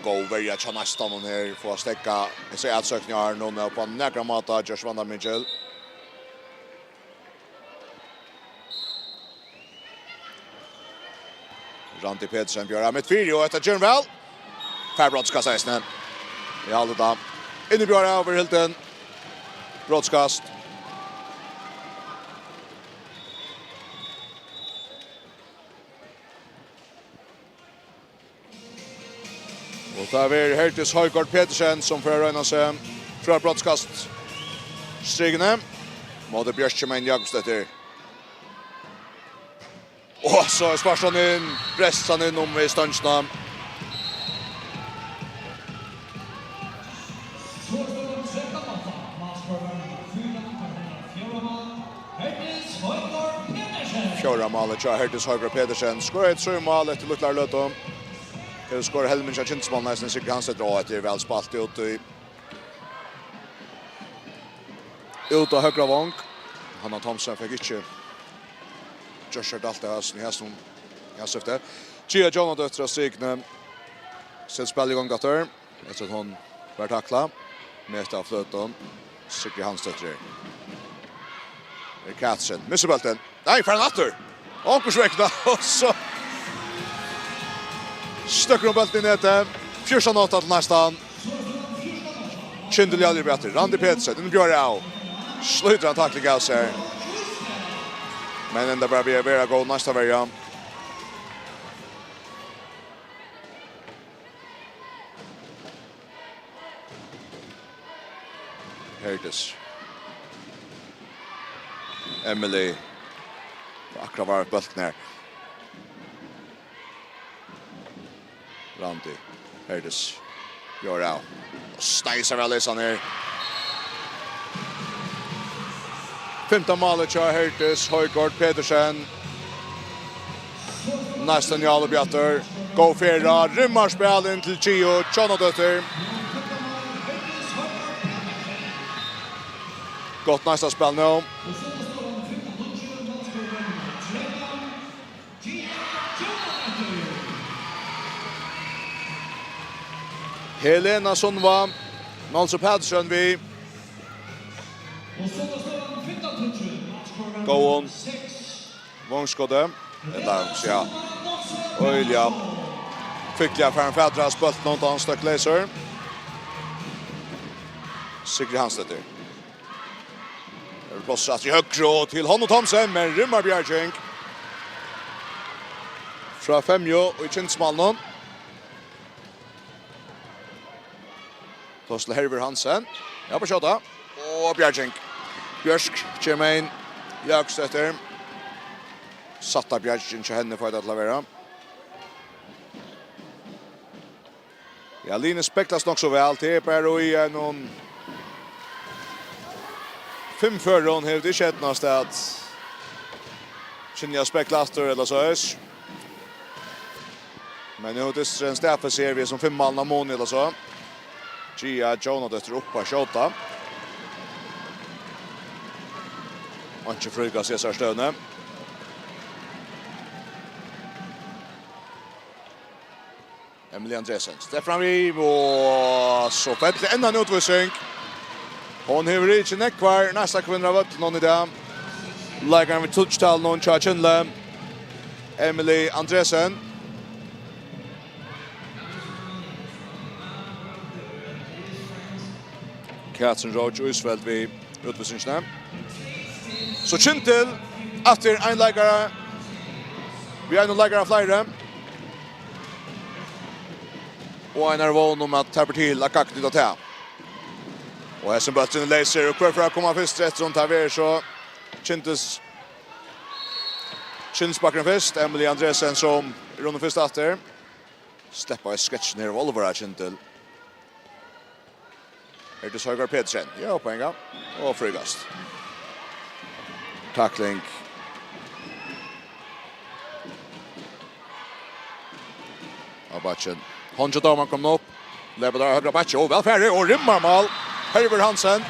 Góð verja hjá Neistanum her, fáa steðgað hesi atsóknir á Arnum og upp á nakran máta gjørt vandamikil. Randi Petersen bjóðar av mitt fyri, og hetta ger hon væl. Fær brotskast eisini. Eg haldi tað. Inni bjóðar av, verður hildin. Brotskast. Tað verður Herdis Højgaard Petersen, sum fer at royna seg frá brotskaststrikuni. Móti Bjørki Mein Jakobsdóttir. Og so er sparkað inn, brestur hann inn um við stongina. Fjórða málið hjá Herdis Højgaard Petersen. Skoraði trý mál eftir lítla løtu. Hevur skorað helmingin av kyndismálum eisini, Sigrid Hansdóttir. Á, hetta er væl spælt út í, út á høgra vong. Hanna Thomsen fekk ikki gjørt sær dælt av hasum í hasum, í hasum skifti. Gia Jónadóttir á strikuni. Sett spæl í gongd aftur. Eftir at hon var taklað. Meta av fløtum. Sigrid Hansdóttir. Er Katrin. Missir bóltin. Nei, fær hann aftur. Onkursvegna. Og so støkkur hon bóltin í netið. Fjúrtan átta til næstan. Kyndil Jarlsberg aftur. Randi Petersen. Inn bjóðar av. Slítur hann takling av sær. Men endar bara við at vera góð næsta verja. Herdis. Emily. Akkurát var bóltin her. Randi. Herdis. Gjør av. Og steisar væl leysan her. Fimta málið hjá Herdis Højgaard Petersen. Næstan í áli bjartur. Góð ferð, rimmar spæl inn til Gio Jónadóttir. Gott næsta spæl nú. Helena Sundva, Nolsø Pedersen við. Góðum vongskoti. Ella, ja. Øgiliga. Fíkliga fær hann fatur á bóltin, og hann støkk leysur. Sigrid Hansdóttir. Her er pláss aftur í høgru og til Hannu Thomsen, men rimmar bjarging. Frá femju í kyndismálinum. Tosa til Hervør Hansen. Ja, bara skjóta. Og bjarging. Bjørk kemur inn. Jakobsdóttir. Sætta bjargingin hjá henni, fær tað til at vera. Ja, liðini speglast nokk so væl. Tað er bara í einum fimm førum hevur tað ikki eydnast at skilja spegl aftur ella soleiðis. Men nú dystir ein staðfest her, vit sum fimm málum á mun ella so. Gia Jónadóttir upp at skjóta. Einki fríkast í hesari støðuni. Emily Andresen. Stefan við, og so fell enn ein útvísing. Hon hevur ikki nógvar næstakvinnur av øllum í dag. Leikarin við touchtalunum hjá Kyndli. Emily Andresen. Katrin Roach Isfeldt við útvísingina. So Kyndil aftur ein leikara. Við einum leikara fleiri. Og ein er vón um at tað ber til at gagna tað. Og hesin bólturin er leysur, og hvør fer at koma fyrst eftir, um tað verður so Kyndils, Kyndilsbakkurin fyrst, Emily Andresen sum er runnin fyrst aftur. Sleppa í sketsjin her av álvara, Kyndil. Herdis Højgaard Petersen. Ja, poeng, ja. Og fríkast. Takling. Á bakkin. Hon hjá dómaran komin upp. Lepur tað á høgra bakki. Og væl farið. Og rimmar mál. Hervør Hansen.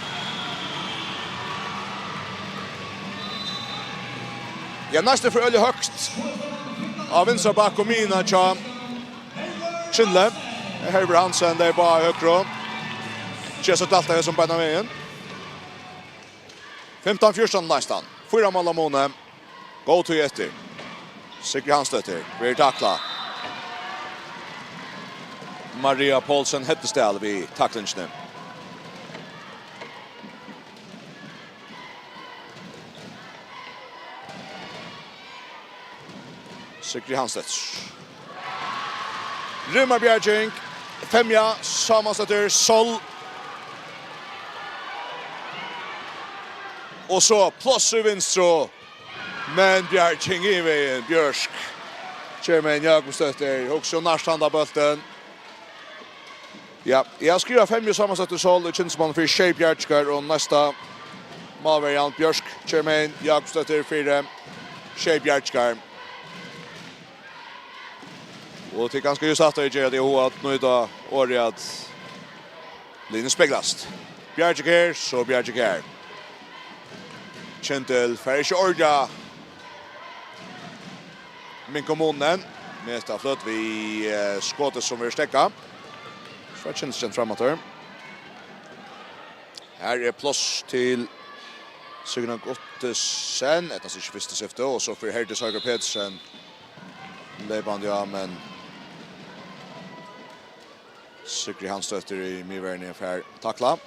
Ja, næstan fyri øgiliga høgt. Á vinstra bakk og miðjuna hjá Kyndli. Hervør Hansen, tey báðar høgru. Kjesa Dalta her sum beinan vegin. Fimtan fjúrtan næstan. Fýra mál á muni. Góð tíð eftir. Sigrid Hansdóttir verður taklað. Maria Poulsen Hettesdal við taklingini. Sigrid Hansdóttir. Rimmar bjarging. Femja, Sámalsdóttir, Sol. Og so pláss í vinstru. Men Bjarki í vegin, Bjørk. Germain Jakobsdóttir, hugsa um næst handa bóltin. Ja, eg havi skrivað Femju, Sámalsdóttir, Sol og Kyndilsmálið fyri sjey bjargingar, og næsta málverjan, Bjørk Germain Jakobsdóttir, fyri sjey bjargingar. Og tað er kanska júst hatta, eg geri, at eg havi hug at nýta orðið, at linjur speglast. Bjargið her, so Bjargið her. Kyndil fær ikki ordiliga minka munin. Meta fløtt við, eh, skotið sum verður steðgað. So er Kyndilsmálið framaftur. Her er pláss til Sigrun Ottesen. Hetta er ikki fyrsta skifti, og so fer Herdis Højgaard Petersen leypandi á, men Sigrid Hansdóttir í miðverðini fær taklað.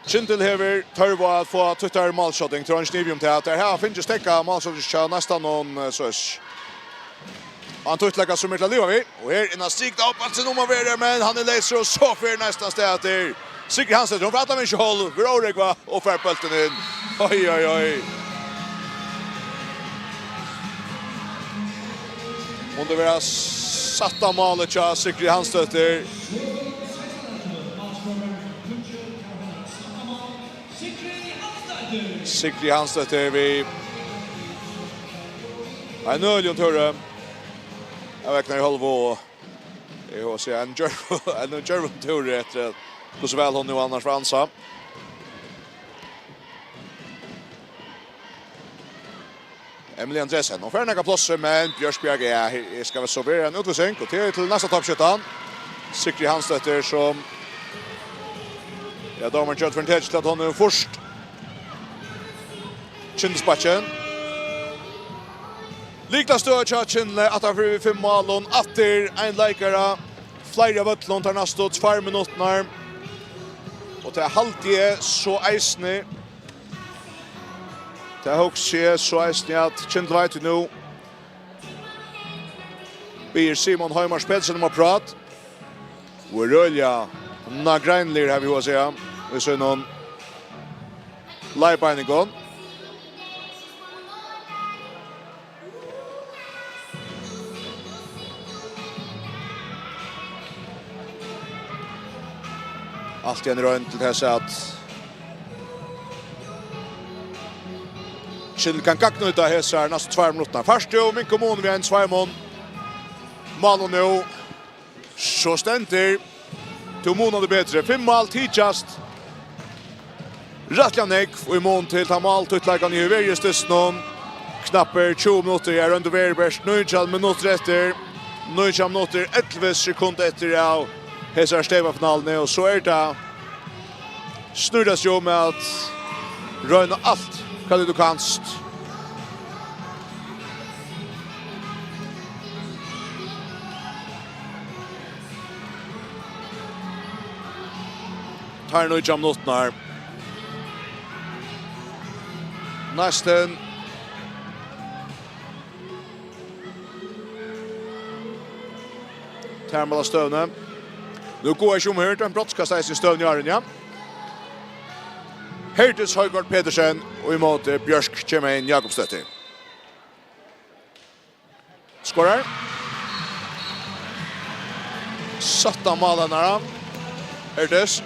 Kyndil hevur tørv á at fáa tøttari málskjátting, tað er eingin ivi um tað. Teir hava fingið steðgað málskjátting hjá næstan, eh, soleiðis. Ein títtleika sum er til at liva við. Og her innan strikna upp, altso, nú má vera, men hann er leysur, og so fer næstan stað eftir. Sigrid Hansdóttir, hon fær allan við sjálv, verður órógvað og fær bóltin inn. Oj, oj, oj. Mundi vera sætta málið hjá Sigrid Hansdóttir. Sigrid Hansdóttir við ein øgiligum túri av Egnari Hálvu, og eg vil siga ein djørv-, ein djørvum túri eftir at hvussu væl hon nú annars var ansað. Emilie Andresen, hon fær nakrar plássir, men Bjørk Bjarg, ja, her skal vit so vera ein útvísing, og til, til næsta toppskjúttan. Sigrid Hansdóttir, sum, ja, dómarin gjørdi fyri tekin til at hon er fyrst. Kyndilsbakkin. Lykilstøða hjá Kyndli, aftan fyri við fimm málum, aftur ein leikara, fleiri av øllum, teir næstu tveir minuttirnar. Og tað haldi eg so eisini. Tað hugsi eg so eisini, at Kyndil veit nú. Biður Simon Heimars Petersen um at práta. Og er øgiliga nágreiniligur, havi eg hug at siga, í sínum leiðbeiningum. Alt í ein roynd til tess at Kyndil kann gagnnýta hesar næstu tveir minuttirnar. Fært tú minka munin við ein tveimum málum nú, so stendur tú munandi betri. Fimm mál tykjast rættiliga nógv í mun til tann máltíttleikan, ið hevur verið í Styssunum. Knappir tjúgu minuttir, eg royndi at vera bert nítjan minuttir eftir. Nítjan minuttir, ellivu sekund eftir av hesari steypafinaluni, og so er tað, snýr tað seg um at royna alt hvat tú kanst. Teir nítjan minuttirnar. Næstin. Tær mala støðuna. Nú gáar ikki um her, ein brotskast eisini í støðuni í áðrenn, ja. Herdis Højgaard Petersen og ímóti Bjørk Germain Jakobsdóttir. Skorar. Sætta mál hennara. Herdis.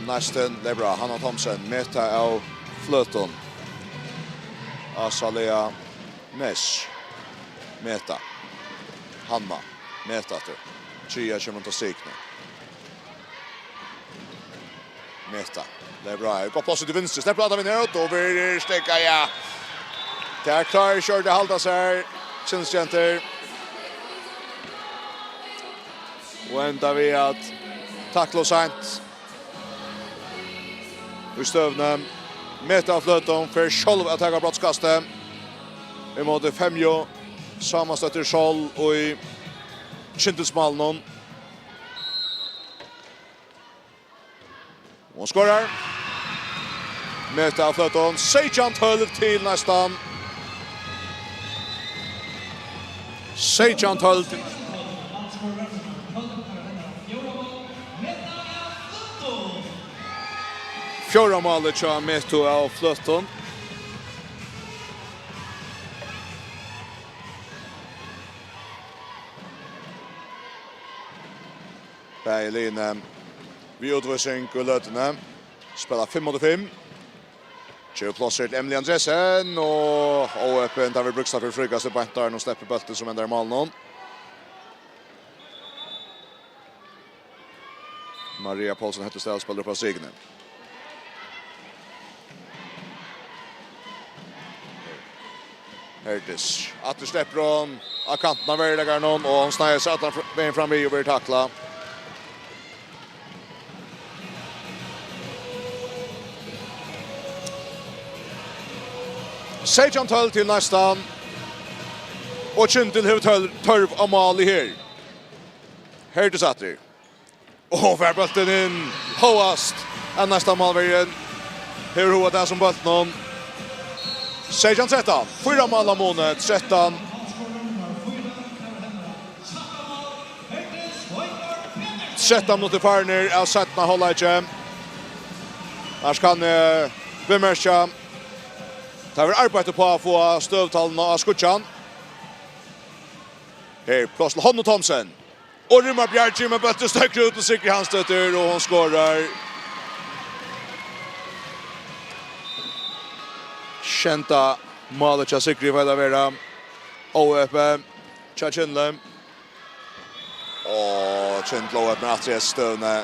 Næstin, tað er bra. Hanna Thomsen, Meta av fløtum. Azalea Næs. Meta. Hanna. Meta aftur. Tria kemur undan strikuni. Meta. Tað er bra. Gott pláss út í vinstru. Sleppur at vinna út og verður steðgað, ja. Tað klárar ikki orðið at halda sær. Kyndilsgentur. Og enda við at takla ov seint. Í støðuni. Meta av fløtum fer sjálv at taka brotskastið. Ímóti Femju, Sámalsdóttir, Sol og í Kyndilsmálinum. Hon skorar. Meta av fløtum. Seytjan tólv til næstan. Seytjan tólv til. Fjórða málið hjá Metu av fløtum. Bæði liðini við útvísing í løtuni. Spæla fimm móti fimm. Gevur pláss til Emily Andresen, og óheppin, tað verður brúkst fyri fríkast, beint tá hon sleppur bóltin sum endar í málinum. Maria Poulsen Hettestad spælir upp á strikuna. Herdis. Aftur sleppur hon á kantin av veruleikanum, og hon sneiðir seg allan fr-, vegin fram við og verður taklað. Seytjan tólv til næstan. Og Kyndil hevur tør-, tørv á máli her. Herdis aftur. Og fær bóltin inn. Hóast at næsta málverjin hevur hug at tað sum bóltinum. Seytjan trettan. Fýra mál á muni. Trettan. Trettan minuttir farnir av seinna hálvleiki. Her kann eg viðmerkja, tað verður arbeitt uppá at fáa støðutalini á skíggjan. Her, pláss til Honnu Thomsen. Og rimmar bjargið, men bólturin stekkur út til Sigrid Hansdóttir, og hon skorar. Sjeynda málið hjá Sigrid fær tað at vera. Óheppið hjá Kyndli. Og Kyndli óheppin aftur í støðuni.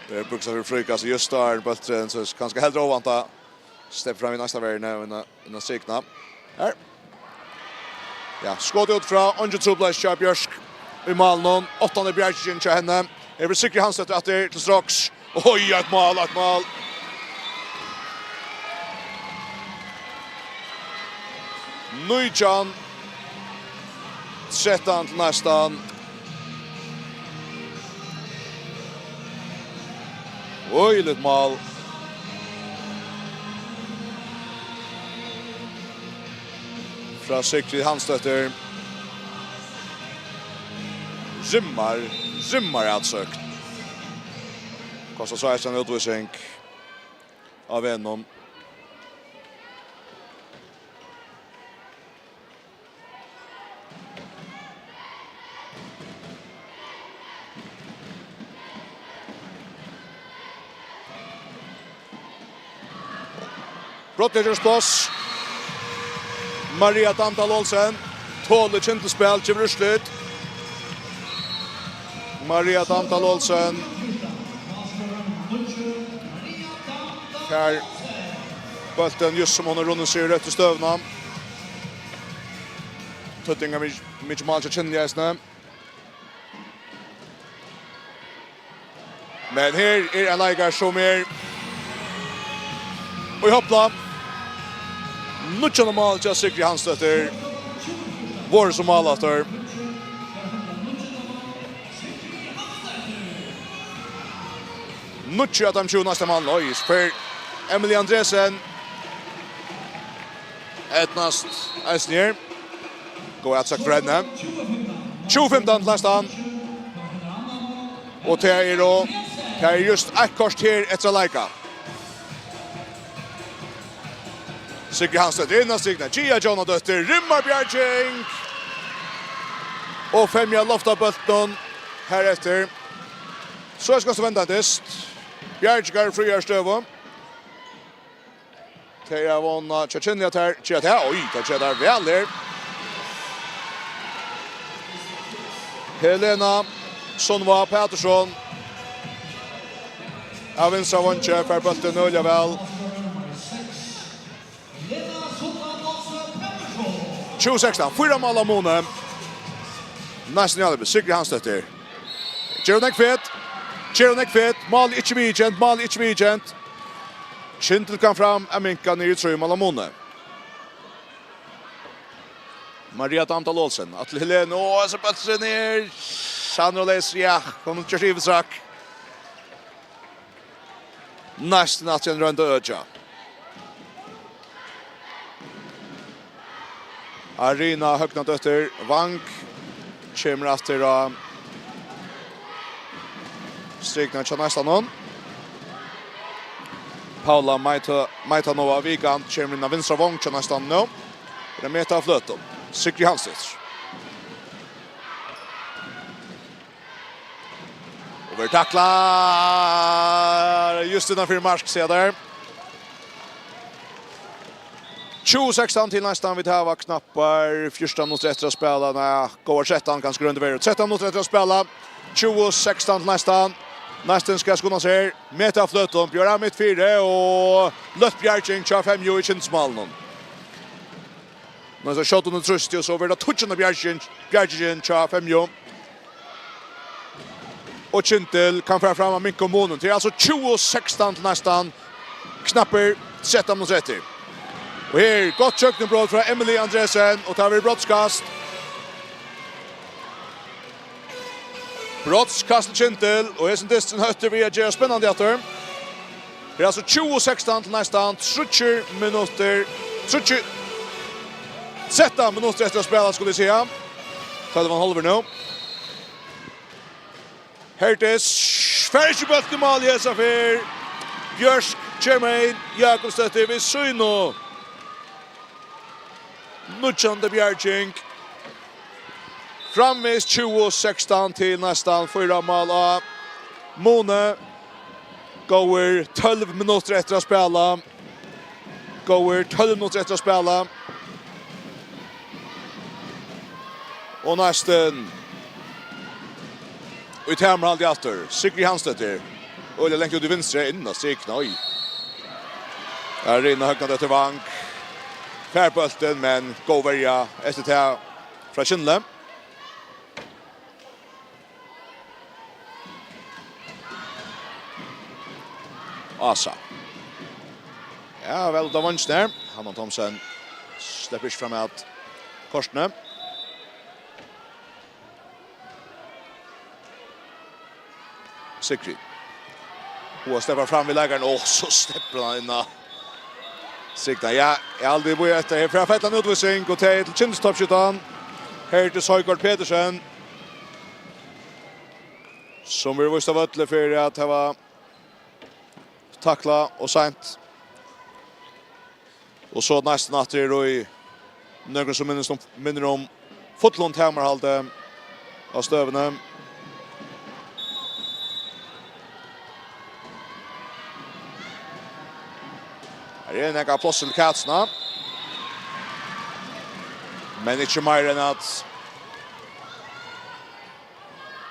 Tað er brúkst fyri fríkast, júst tá er bólturin, so kanska heldur óvæntað. Sleppur fram í næsta verðini, og inn á, inn á strikuna. Her. Ja, skot út frá, eingin trupulleiki hjá Bjørk í málinum. Áttandi bjargingin hjá henni. Her verður Sigrid Hansdóttir aftur til straks. Oj, eitt mál, eitt mál. Nítjan trettan til næstan. Øgiligt mál frá Sigrid Hansdóttir. Rimmar, rimmar atsøgn. Kostar so eisini útvísing av einum. Brotið gjørt pláss. Maria Damdal Olsen. Tolir Kyndilsspæl, gevur úrslit. Maria Damdal Olsen. Her bólturin, júst sum hon hevur runnið seg í røttu støðuna. Týdningarmikið mál hjá Kyndli eisini. Men her er ein leikari sum er í hopla. Nýggjunda mál hjá Sigrid Hansdóttir. Vorðið sum mál aftur. Níggju av teimum tjúgu næsta málum. Oj, spyr Emily Andresen. Eydnast eisini her. Góð atsøgn frá henni. Tjúgu fimtan til næstan. Og tað er, og tað er júst eitt korter eftir at leika. Sigrid Hansdóttir inn á strikuna. Gia Jónadóttir, rimmar bjarging. Og Femja loftar bóltin her eftir. So skal so venda dyst. Bjargingar fríar støðu. Tey hava vunna hjá Kyndli, at tær gera tað. Oj, tað gera tær væl her. Helena Sundvá Patursson av vinstra vongi fær bóltin øgiliga væl. Tjúgu sekstan, fýra mál á muni. Næstan í alveg, Sigrid Hansdóttir. Ger hon nógv fet? Ger hon nógv fet? Málið ikki viðurkent, málið ikki viðurkent. Kyndil kom fram at minka niður í trý mál á muni. Maria Damdal Olsen, aftur til Helenu. Ó, so bólturin er sannur og leysur, ja. Hon hevur gjørt yvirtrekk. Næstan at hann royndi at økja. Arina Høgnadóttir Vang kemur aftur á strikuna hjá næstan hon. Paula Maita-, Maitanova Vigand kemur inn á vinstra vong hjá næstan nú. Er ein metur av fløtum. Sigrid Hansdóttir. Og verður taklað just innanfyri mark, siga teir. Tjúgu sekstan til næstan, vit hava knappar fjúrtan minuttir eftir at spæla. Nei, góðar trettan, kanska royndi verri. Trettan minuttir eftir at spæla. Tjúgu sekstan til næstan. Næstan skal skunda seg. Metur av fløtum, Bjørn mitt fyri og løtt bjarging hjá Femju í kyndilsmálinum. Men so skjótt hon er trýst, og so verður tað tíggjunda bjarging, bjargingin hjá Femju. Og Kyndil kann fara fram og minka munin. Tað er altso tjúgu sekstan til næstan. Knappir trettan minuttir eftir. Og her, gott gjøgnumbrot frá Emily Andresen, og tað verður brotskast. Brotskast til Kyndil, og hesin dysturin hóttur við at gera spennandi aftur. Her er altso tjúgu sekstan til næstan tríggjar minuttir, tríggjar, trettan minuttir eftir at spæla, skuldi eg siga. Tólv og ein hálvur nú. Herdis fær ikki bóltin í mál í hesa ferð. Bjørk kemur inn, Jakobsdóttir við síni níggjundu bjarging. Framvegis tjúgu sekstan til næstan fýra mál á muni. Góðir tólv minuttir eftir at spæla. Góðir tólv minuttir eftir at spæla. Og næstan í tamarhaldi aftur. Sigrid Hansdóttir. Øgiliga langt út í vinstru, inn á strikuna, oj. Arina Høgnadóttir Vang. Fær bóltin, men góð verja eftir tað frá Kyndli. Ása. Ja, væl út av vongini her. Hanna Thomsen sleppur ikki fram at kortini. Sigrid. Hon sleppur fram við leikaran. Áh, so sleppur hon inn á Signa. Ja, eg haldi, vit bíða eftir. Her fer at falla ein útvísing, og tað er til Kyndils toppskjútan. Herdis Højgaard Petersen, sum verður víst av vølli fyri at hava taklað ov seint. Og so næstan aftur í nøkrum sum minnist um, minnir um fullum tamarhaldi á støðuni. Her er nakað pláss til katsuna. Men ikki meira enn at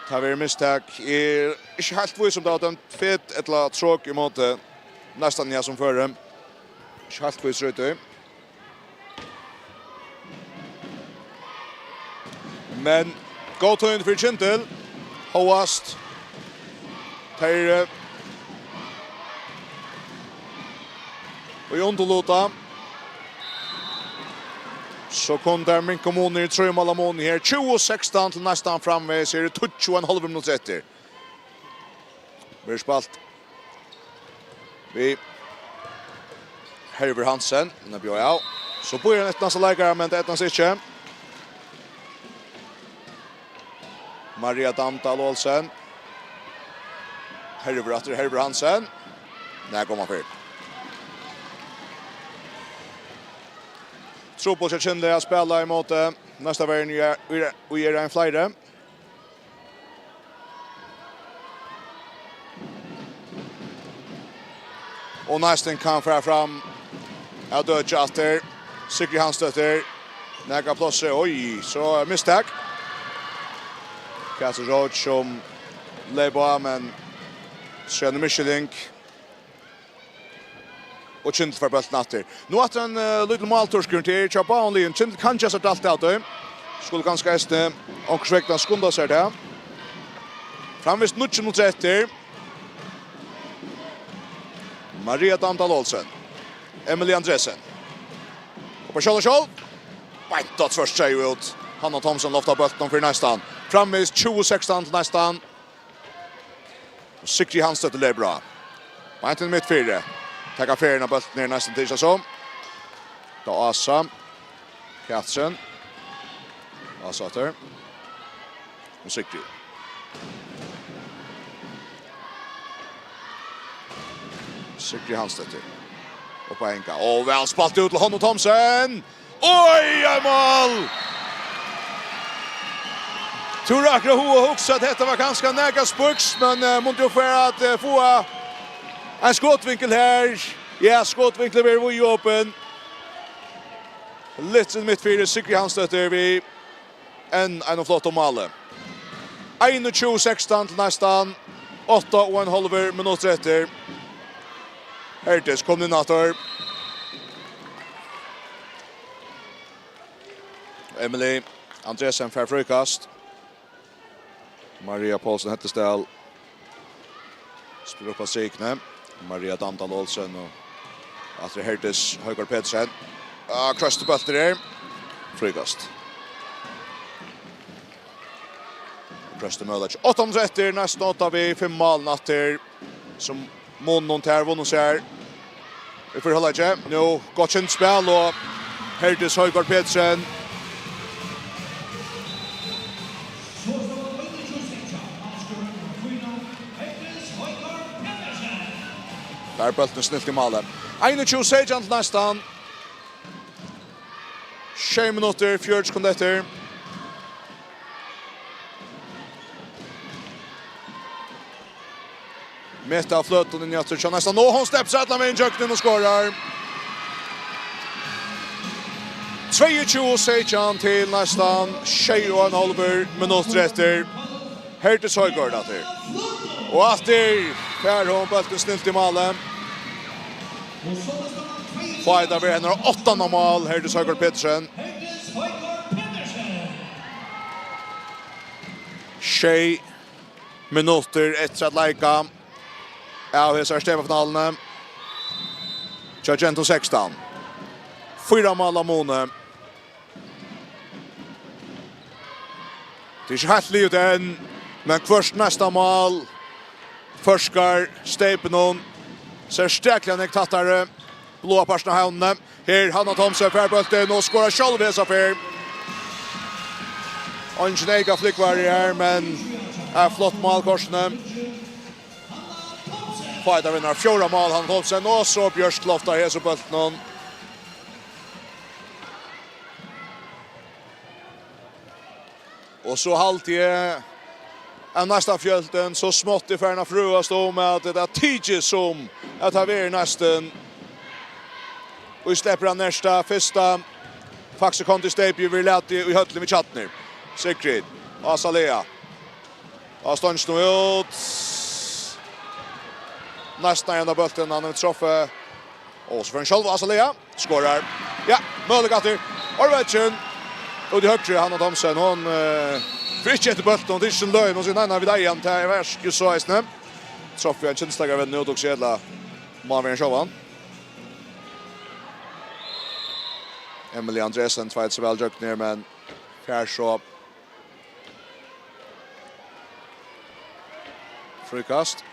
tað verður mistak. Eg eri ikki heilt vís um tað var dømt fet ella trok ímóti næstan, ja, sum føri. Ikki heilt vís út í. Men góð tíðindi fyri Kyndil. Hóast tey eru í undirluta, so kunnu teir minka munin í trý mála muni her. Tjúgu sekstan til næstan framvegis. Her eru tíggju og ein hálvur minuttur eftir. Verður spælt við Hervør Hansen, men hann bjóðar av. So býr hann eftir næsta leikara, men tað eydnaðist ikki. Maria Damdal Olsen. Hervør aftur, Hervør Hansen. Nei, kom hann fyrr. Trupult hjá Kyndli at spæla ímóti næsta verjuni, og er, og er ein fleiri. Og næstan kann fara fram at økja aftur. Sigrid Hansdóttir. Nakað pláss, oj, so er mistak. Katrin Roach sum leyp á, men Sione Michelin. Og Kyndil fær bóltin aftur. Nú aftur ein, eh, lítil máltørvur til hjá báðum liðum. Kyndil kann gera sær dælt av tí. Skuldi kanska eisini onkursvegna skunda sær tað. Framvegis níggju minuttir eftir. Maria Damdal Olsen. Emily Andresen. Upp á skjóta sjálv. Beint á tvørstreyg út. Hanna Thomsen loftar bóltin fyri næstan. Framvegis tjúgu sekstan til næstan. Og Sigrid Hansdóttir leypur á. Beint inn mitt fyri. Taka ferðina, bóltin er næstan til, so. Tá Ása. Katrin. Ása aftur. Og Sigrid. Sigrid Hansdóttir. Upp á Inga. Og væl spælt út til Hannu Thomsen. Oj, ein mál! Tú rakar at hugsa at hetta var kanska nakað spøks, men uh, mundi jo fara at uh, fáa ein skotvinkel her. Ja, skotvinkel verður víðopin. Litrin mitt fyri, Sigrid Hansdóttir við enn einum flottum máli. Einogtjúgu sekstan til næstan átta og ein hálvur minuttur eftir. Herdis komin inn aftur. Emily Andresen fær fríkast. Maria Poulsen Hettesdal. Spælir upp á strikuni. Maria Damdal Olsen og aftur Herdis Højgaard Petersen. Ah, krøsti bóltur her. Fríkast. Krøsti møguleiki. Átta minuttir eftir, næstan átta við fimm mál aftir. Sum Munun tær vunnu sær í fyrra hálvleiki. Nú gott kynsspæl og Herdis Højgaard Petersen. Fær bóltin snilt í málið. Einogtjúgu seytjan til næstan. Sjey minuttir, fjøruti sekund eftir. Meta av fløtum inn í aftur, so næstan. Og hon steppar seg allan vegin gjøgnum og skorar. Tveyogtjúgu seytjan til næstan sjey og ein hálvur minuttur eftir. Herdis Højgaard aftur. Og aftur fær hon bóltin snilt í málið. Fáa tað vera hennara áttanda mál, Herdis Højgaard Petersen. Sjey minuttir eftir at leika av hesari steypafinaluni. Hjá Gentum sekstan. Fýra mál av muni. Tað er ikki heilt liðugt enn, men hvørt næsta mál førkar steypinum serstakliga nógv tættari. Bláa partin av havnini. Her Hanna Thomsen fær bóltin og skorar sjálv hesa ferð. Eingin eyka flúgvari her, men eitt flott mál kortini. Fáa tað vera hennara fjórða mál, Hanna Thomsen, og so bjørt loft av hesum bóltinum. Og so haldi eg at næsta fjøldin so smátt er farin at frøast um, at tað tykist sum at tað verður næstin. Og sleppur hann næsta fyrsta Faxe Kondi steypið verður latið í høllini við Kjarnir. Sigrid, Ása Lea. Á stongina út. Næstan ein av bóltin, hann hevur truffið. Og so fer hann sjálv, Ása Lea. Skorar. Ja, møguleiki aftur. Orvegin. Út í høgru, Hanna Thomsen. Hon uh, fer ikki eftir bóltin, hon er ikki sum løgin. Hon sigur, nei, nei, vit eiga hann. Tað er vært just so eisini. Truffið ein kynstakar venn út og sér. Má vera ein sjálvan. Emily Andresen tveit seg væl gjøgnum her, men fær so fríkast.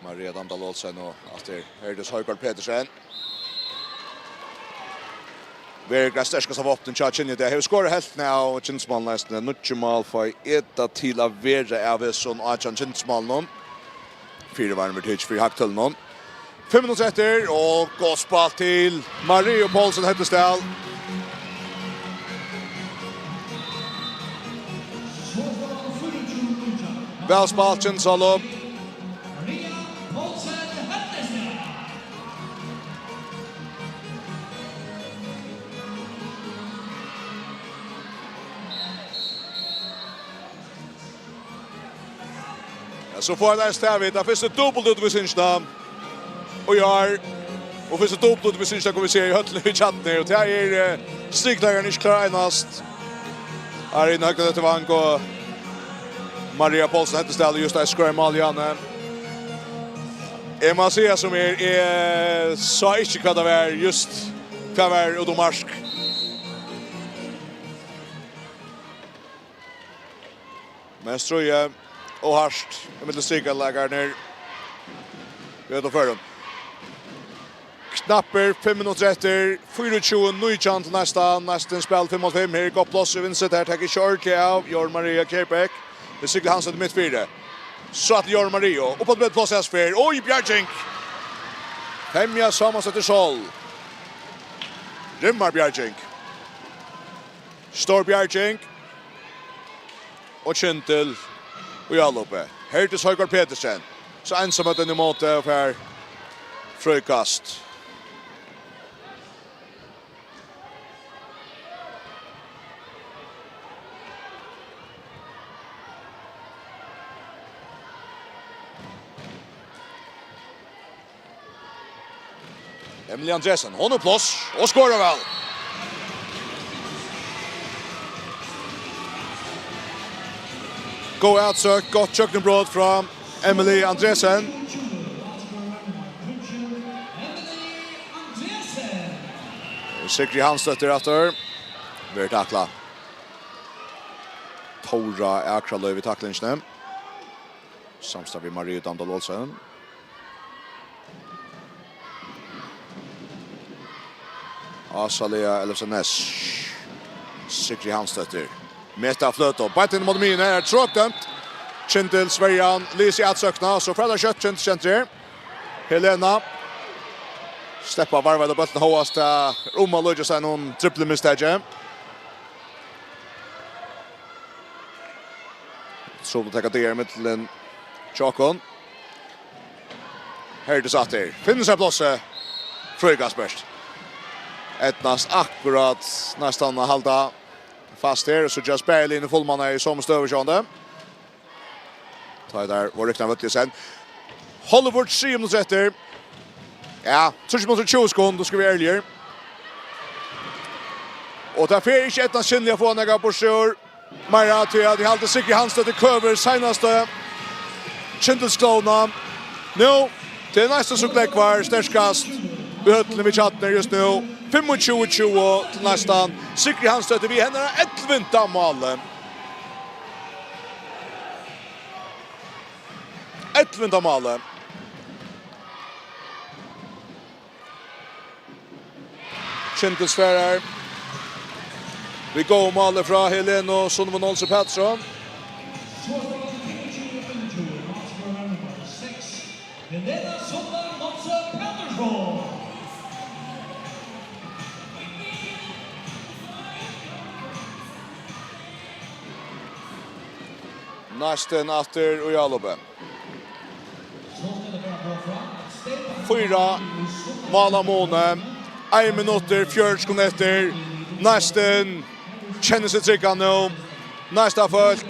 Maria Damdal Olsen og aftur Herdis Højgaard Petersen. Verður greitt sterkasta vápnið hjá Kynni. Tey hava skorað helvtina av kynsmálum eisini. Níggju mál fáa eta til at vera av hesum átjan kynsmálunum. Fyrivarni verður tikið fyri hagtølunum. Fimm minuttir eftir, og gott spælt til Maria Poulsen Hettesdal. Væl spælt, Kynsalop. Ja, so fáa vit eisini tað, vit, tað fyrstu dupultútvísingina í ár. Og fyrstu dupultútvísingina, kunnu vit siga, í høllini við Kjarnir. Og tað er uh, strikleiðarin ikki klár einast. Arina Høgna Dóttir Wang og Maria Poulsen Hettesdal just eisini skoraði mál í hana. Eg má siga sum er, eg sá ikki hvat tað var, just hvat var út um mark. Men stríðið og hart ímillum strikaleikarar í øllum førum. Knappir fimm minuttir eftir, fýraogtjúgu nítjan til næsta, næstin spæl fimm og fimm, her er gott pláss í vinstru, her tekur ikki ordiliga av, Jórunn Maria Kjærbeck, við Sigrid Hansen mitt fyri. So at Jórunn Maria, upp á eitt pláss her, og í bjarging! Femja Sámasdóttir Sol. Rimmar bjarging. Stór bjarging. Og Kyndil í álopið. Herdis Højgaard Petersen. So einsamøll inn í mótið og fær fríkast. Emily Andresen, hon hevur pláss og skorar væl. Góð atsøk, gott gjøgnumbrot frá Emily Andresen. Sigrid Hansdóttir aftur. Verður taklað. Tóra Akraløv í taklingini. Samstarv við Mariu Damdal Olsen. Ása Lea Ellefsen Næss. Sigrid Hansdóttir. Meta Fløto. Beint inn mot miðjuna. Her er trátt dømt. Kyndil Sverjan. Lýsir atsøkina. So fer tað skjótt Kyndil sentrar. Helena. Sleppa varva bóltin hóast tað. Um at líkja sær einum driblimistaki. So taka tey her millum hjá okkum. Herdis aftur. Finnur sær plássið. Fríkast bert. Eydnast akkurát næstan at halda fast her. So Jess Bailey inn í fullmanna í somu støðu, sjálvandi. Tá er der, var ryktan vøtt í send. Hollywood, sjey minuttir eftir. Ja, trýss minuttir og tjúgu sekund, nú skal vit vera ærligir. Og tað fer ikki Eydnast Kyndli at fáa nakað burtur úr. Meira tí at eg haldi Sigrid Hansdóttir køvir seinastu kyndilsklóna. Nú, tað er næstan so glógvar sterkast í høllini við Kjarnur júst nú. Fimmogtjúgu tjúgu til næstan. Sigrid Hansdóttir við hennara elvta máli. Elvta máli. Kyndil svarar við góðum máli frá Helenu Sunnevu Nolsøe Patursson. Næstin aftur í álopið. Fýra mál á muni. Ein minuttur, fjøruti sekund eftir. Næstin kennir seg tryggan nú. Næsta fólk.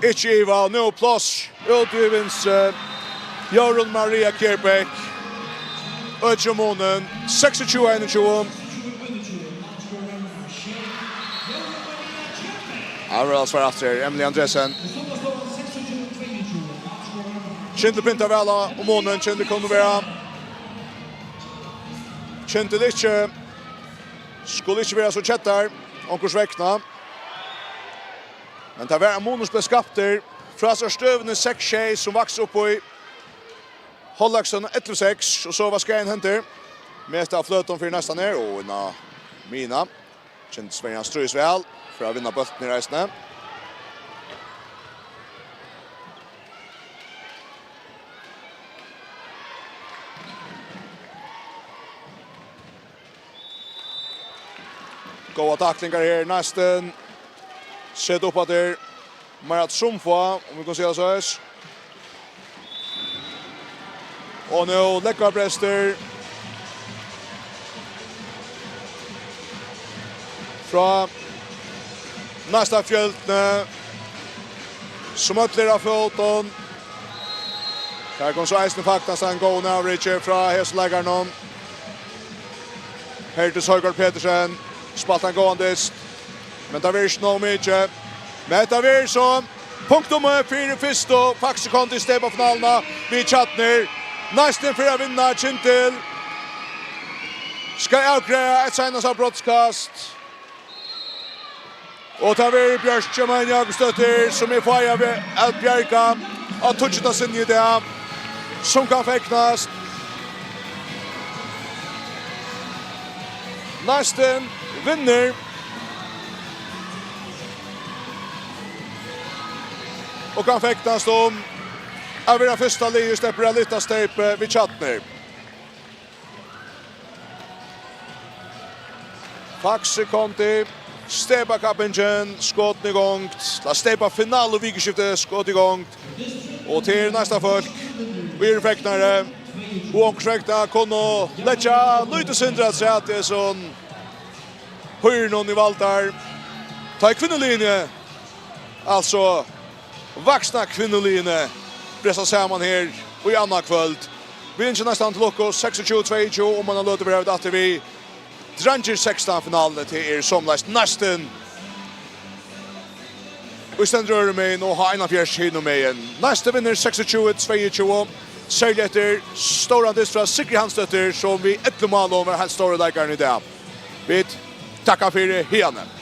Ikki iva, nú pláss. Út í vinstru. Jórunn Maria Kjærbeck. Økir munin. Seksogtjúgu einogtjúgu. Her er alt for aftur. Emily Andresen. Kyndil pyntar væl á, og munin Kyndil kunnu vera. Kyndil ikki, skulu ikki vera so keddar, onkurs vegna. Men tað var ein munur, sum bleiv skaptur frá sær støðuni seks sjey, sum vaks upp í hálvleiksin ellivu seks, og so var skaðin hentur. Meta Fløtum fyri næstan her, og inn á miðjuna. Kyndil Sverjan stríðist væl fyri at vinna bóltin her eisini. Góðar taklingar her, næstin. Seta upp aftur. Meira trumf á, um vit kunnu siga tað soleiðis. Og nú leggur brestur frá næsta Fjølni, sum øll eru á fótum. Her kom so eisini faktiskt ein góðan avriki frá hesum leikaranum. Herdis Højgaard Petersen, spælt ein góðan dyst. Men tað verður ikki nóg mikið. Men hetta verður so punktumið fyri fyrstu Faxe Kondi steypafinaluna við Kjarnur. Næstin fyri at vinna, Kyndil skal avgreiða eitt seinasta brotskast. Og tað verður Bjørk Germain Jakobsdóttir, sum er fái av at bjarga á tíggjunda sinni í dag, sum kann fegnast. Neistin vinnur og kann fegnast um at vera fyrsta lið, ið sleppur av lyftasteypi við Tjarnir. Faks Kondi, steypakappingin skotin í gongd, til at steypa finalu vikuskiftið skotin í gongd. Og til næsta fólk, vit eru fegnari, og onkursvegna kunnu leggja lítið sindur afturat í hesum hýrunum í Valdar. Tá ið kvinnuliðini, altso vaksna kvinnuliðini, bresta saman her í annað kvøld. Vit ynskja næstan til lukku, seksogtjúgu tveyogtjúgu, um eina løtu verða vit aftur við dreingir sekstan finaluni, tað er somuleiðis næstin í stendur øðrumegin og H einogfýrs hinumegin. Næsti vinnur seksogtjúgu tveyogtjúgu, serliga eftir stóran dyst frá Sigrid Hansdóttir, sum við ellivu málum var heilt stóri leikarin í dag. Vit takka fyri hiðani.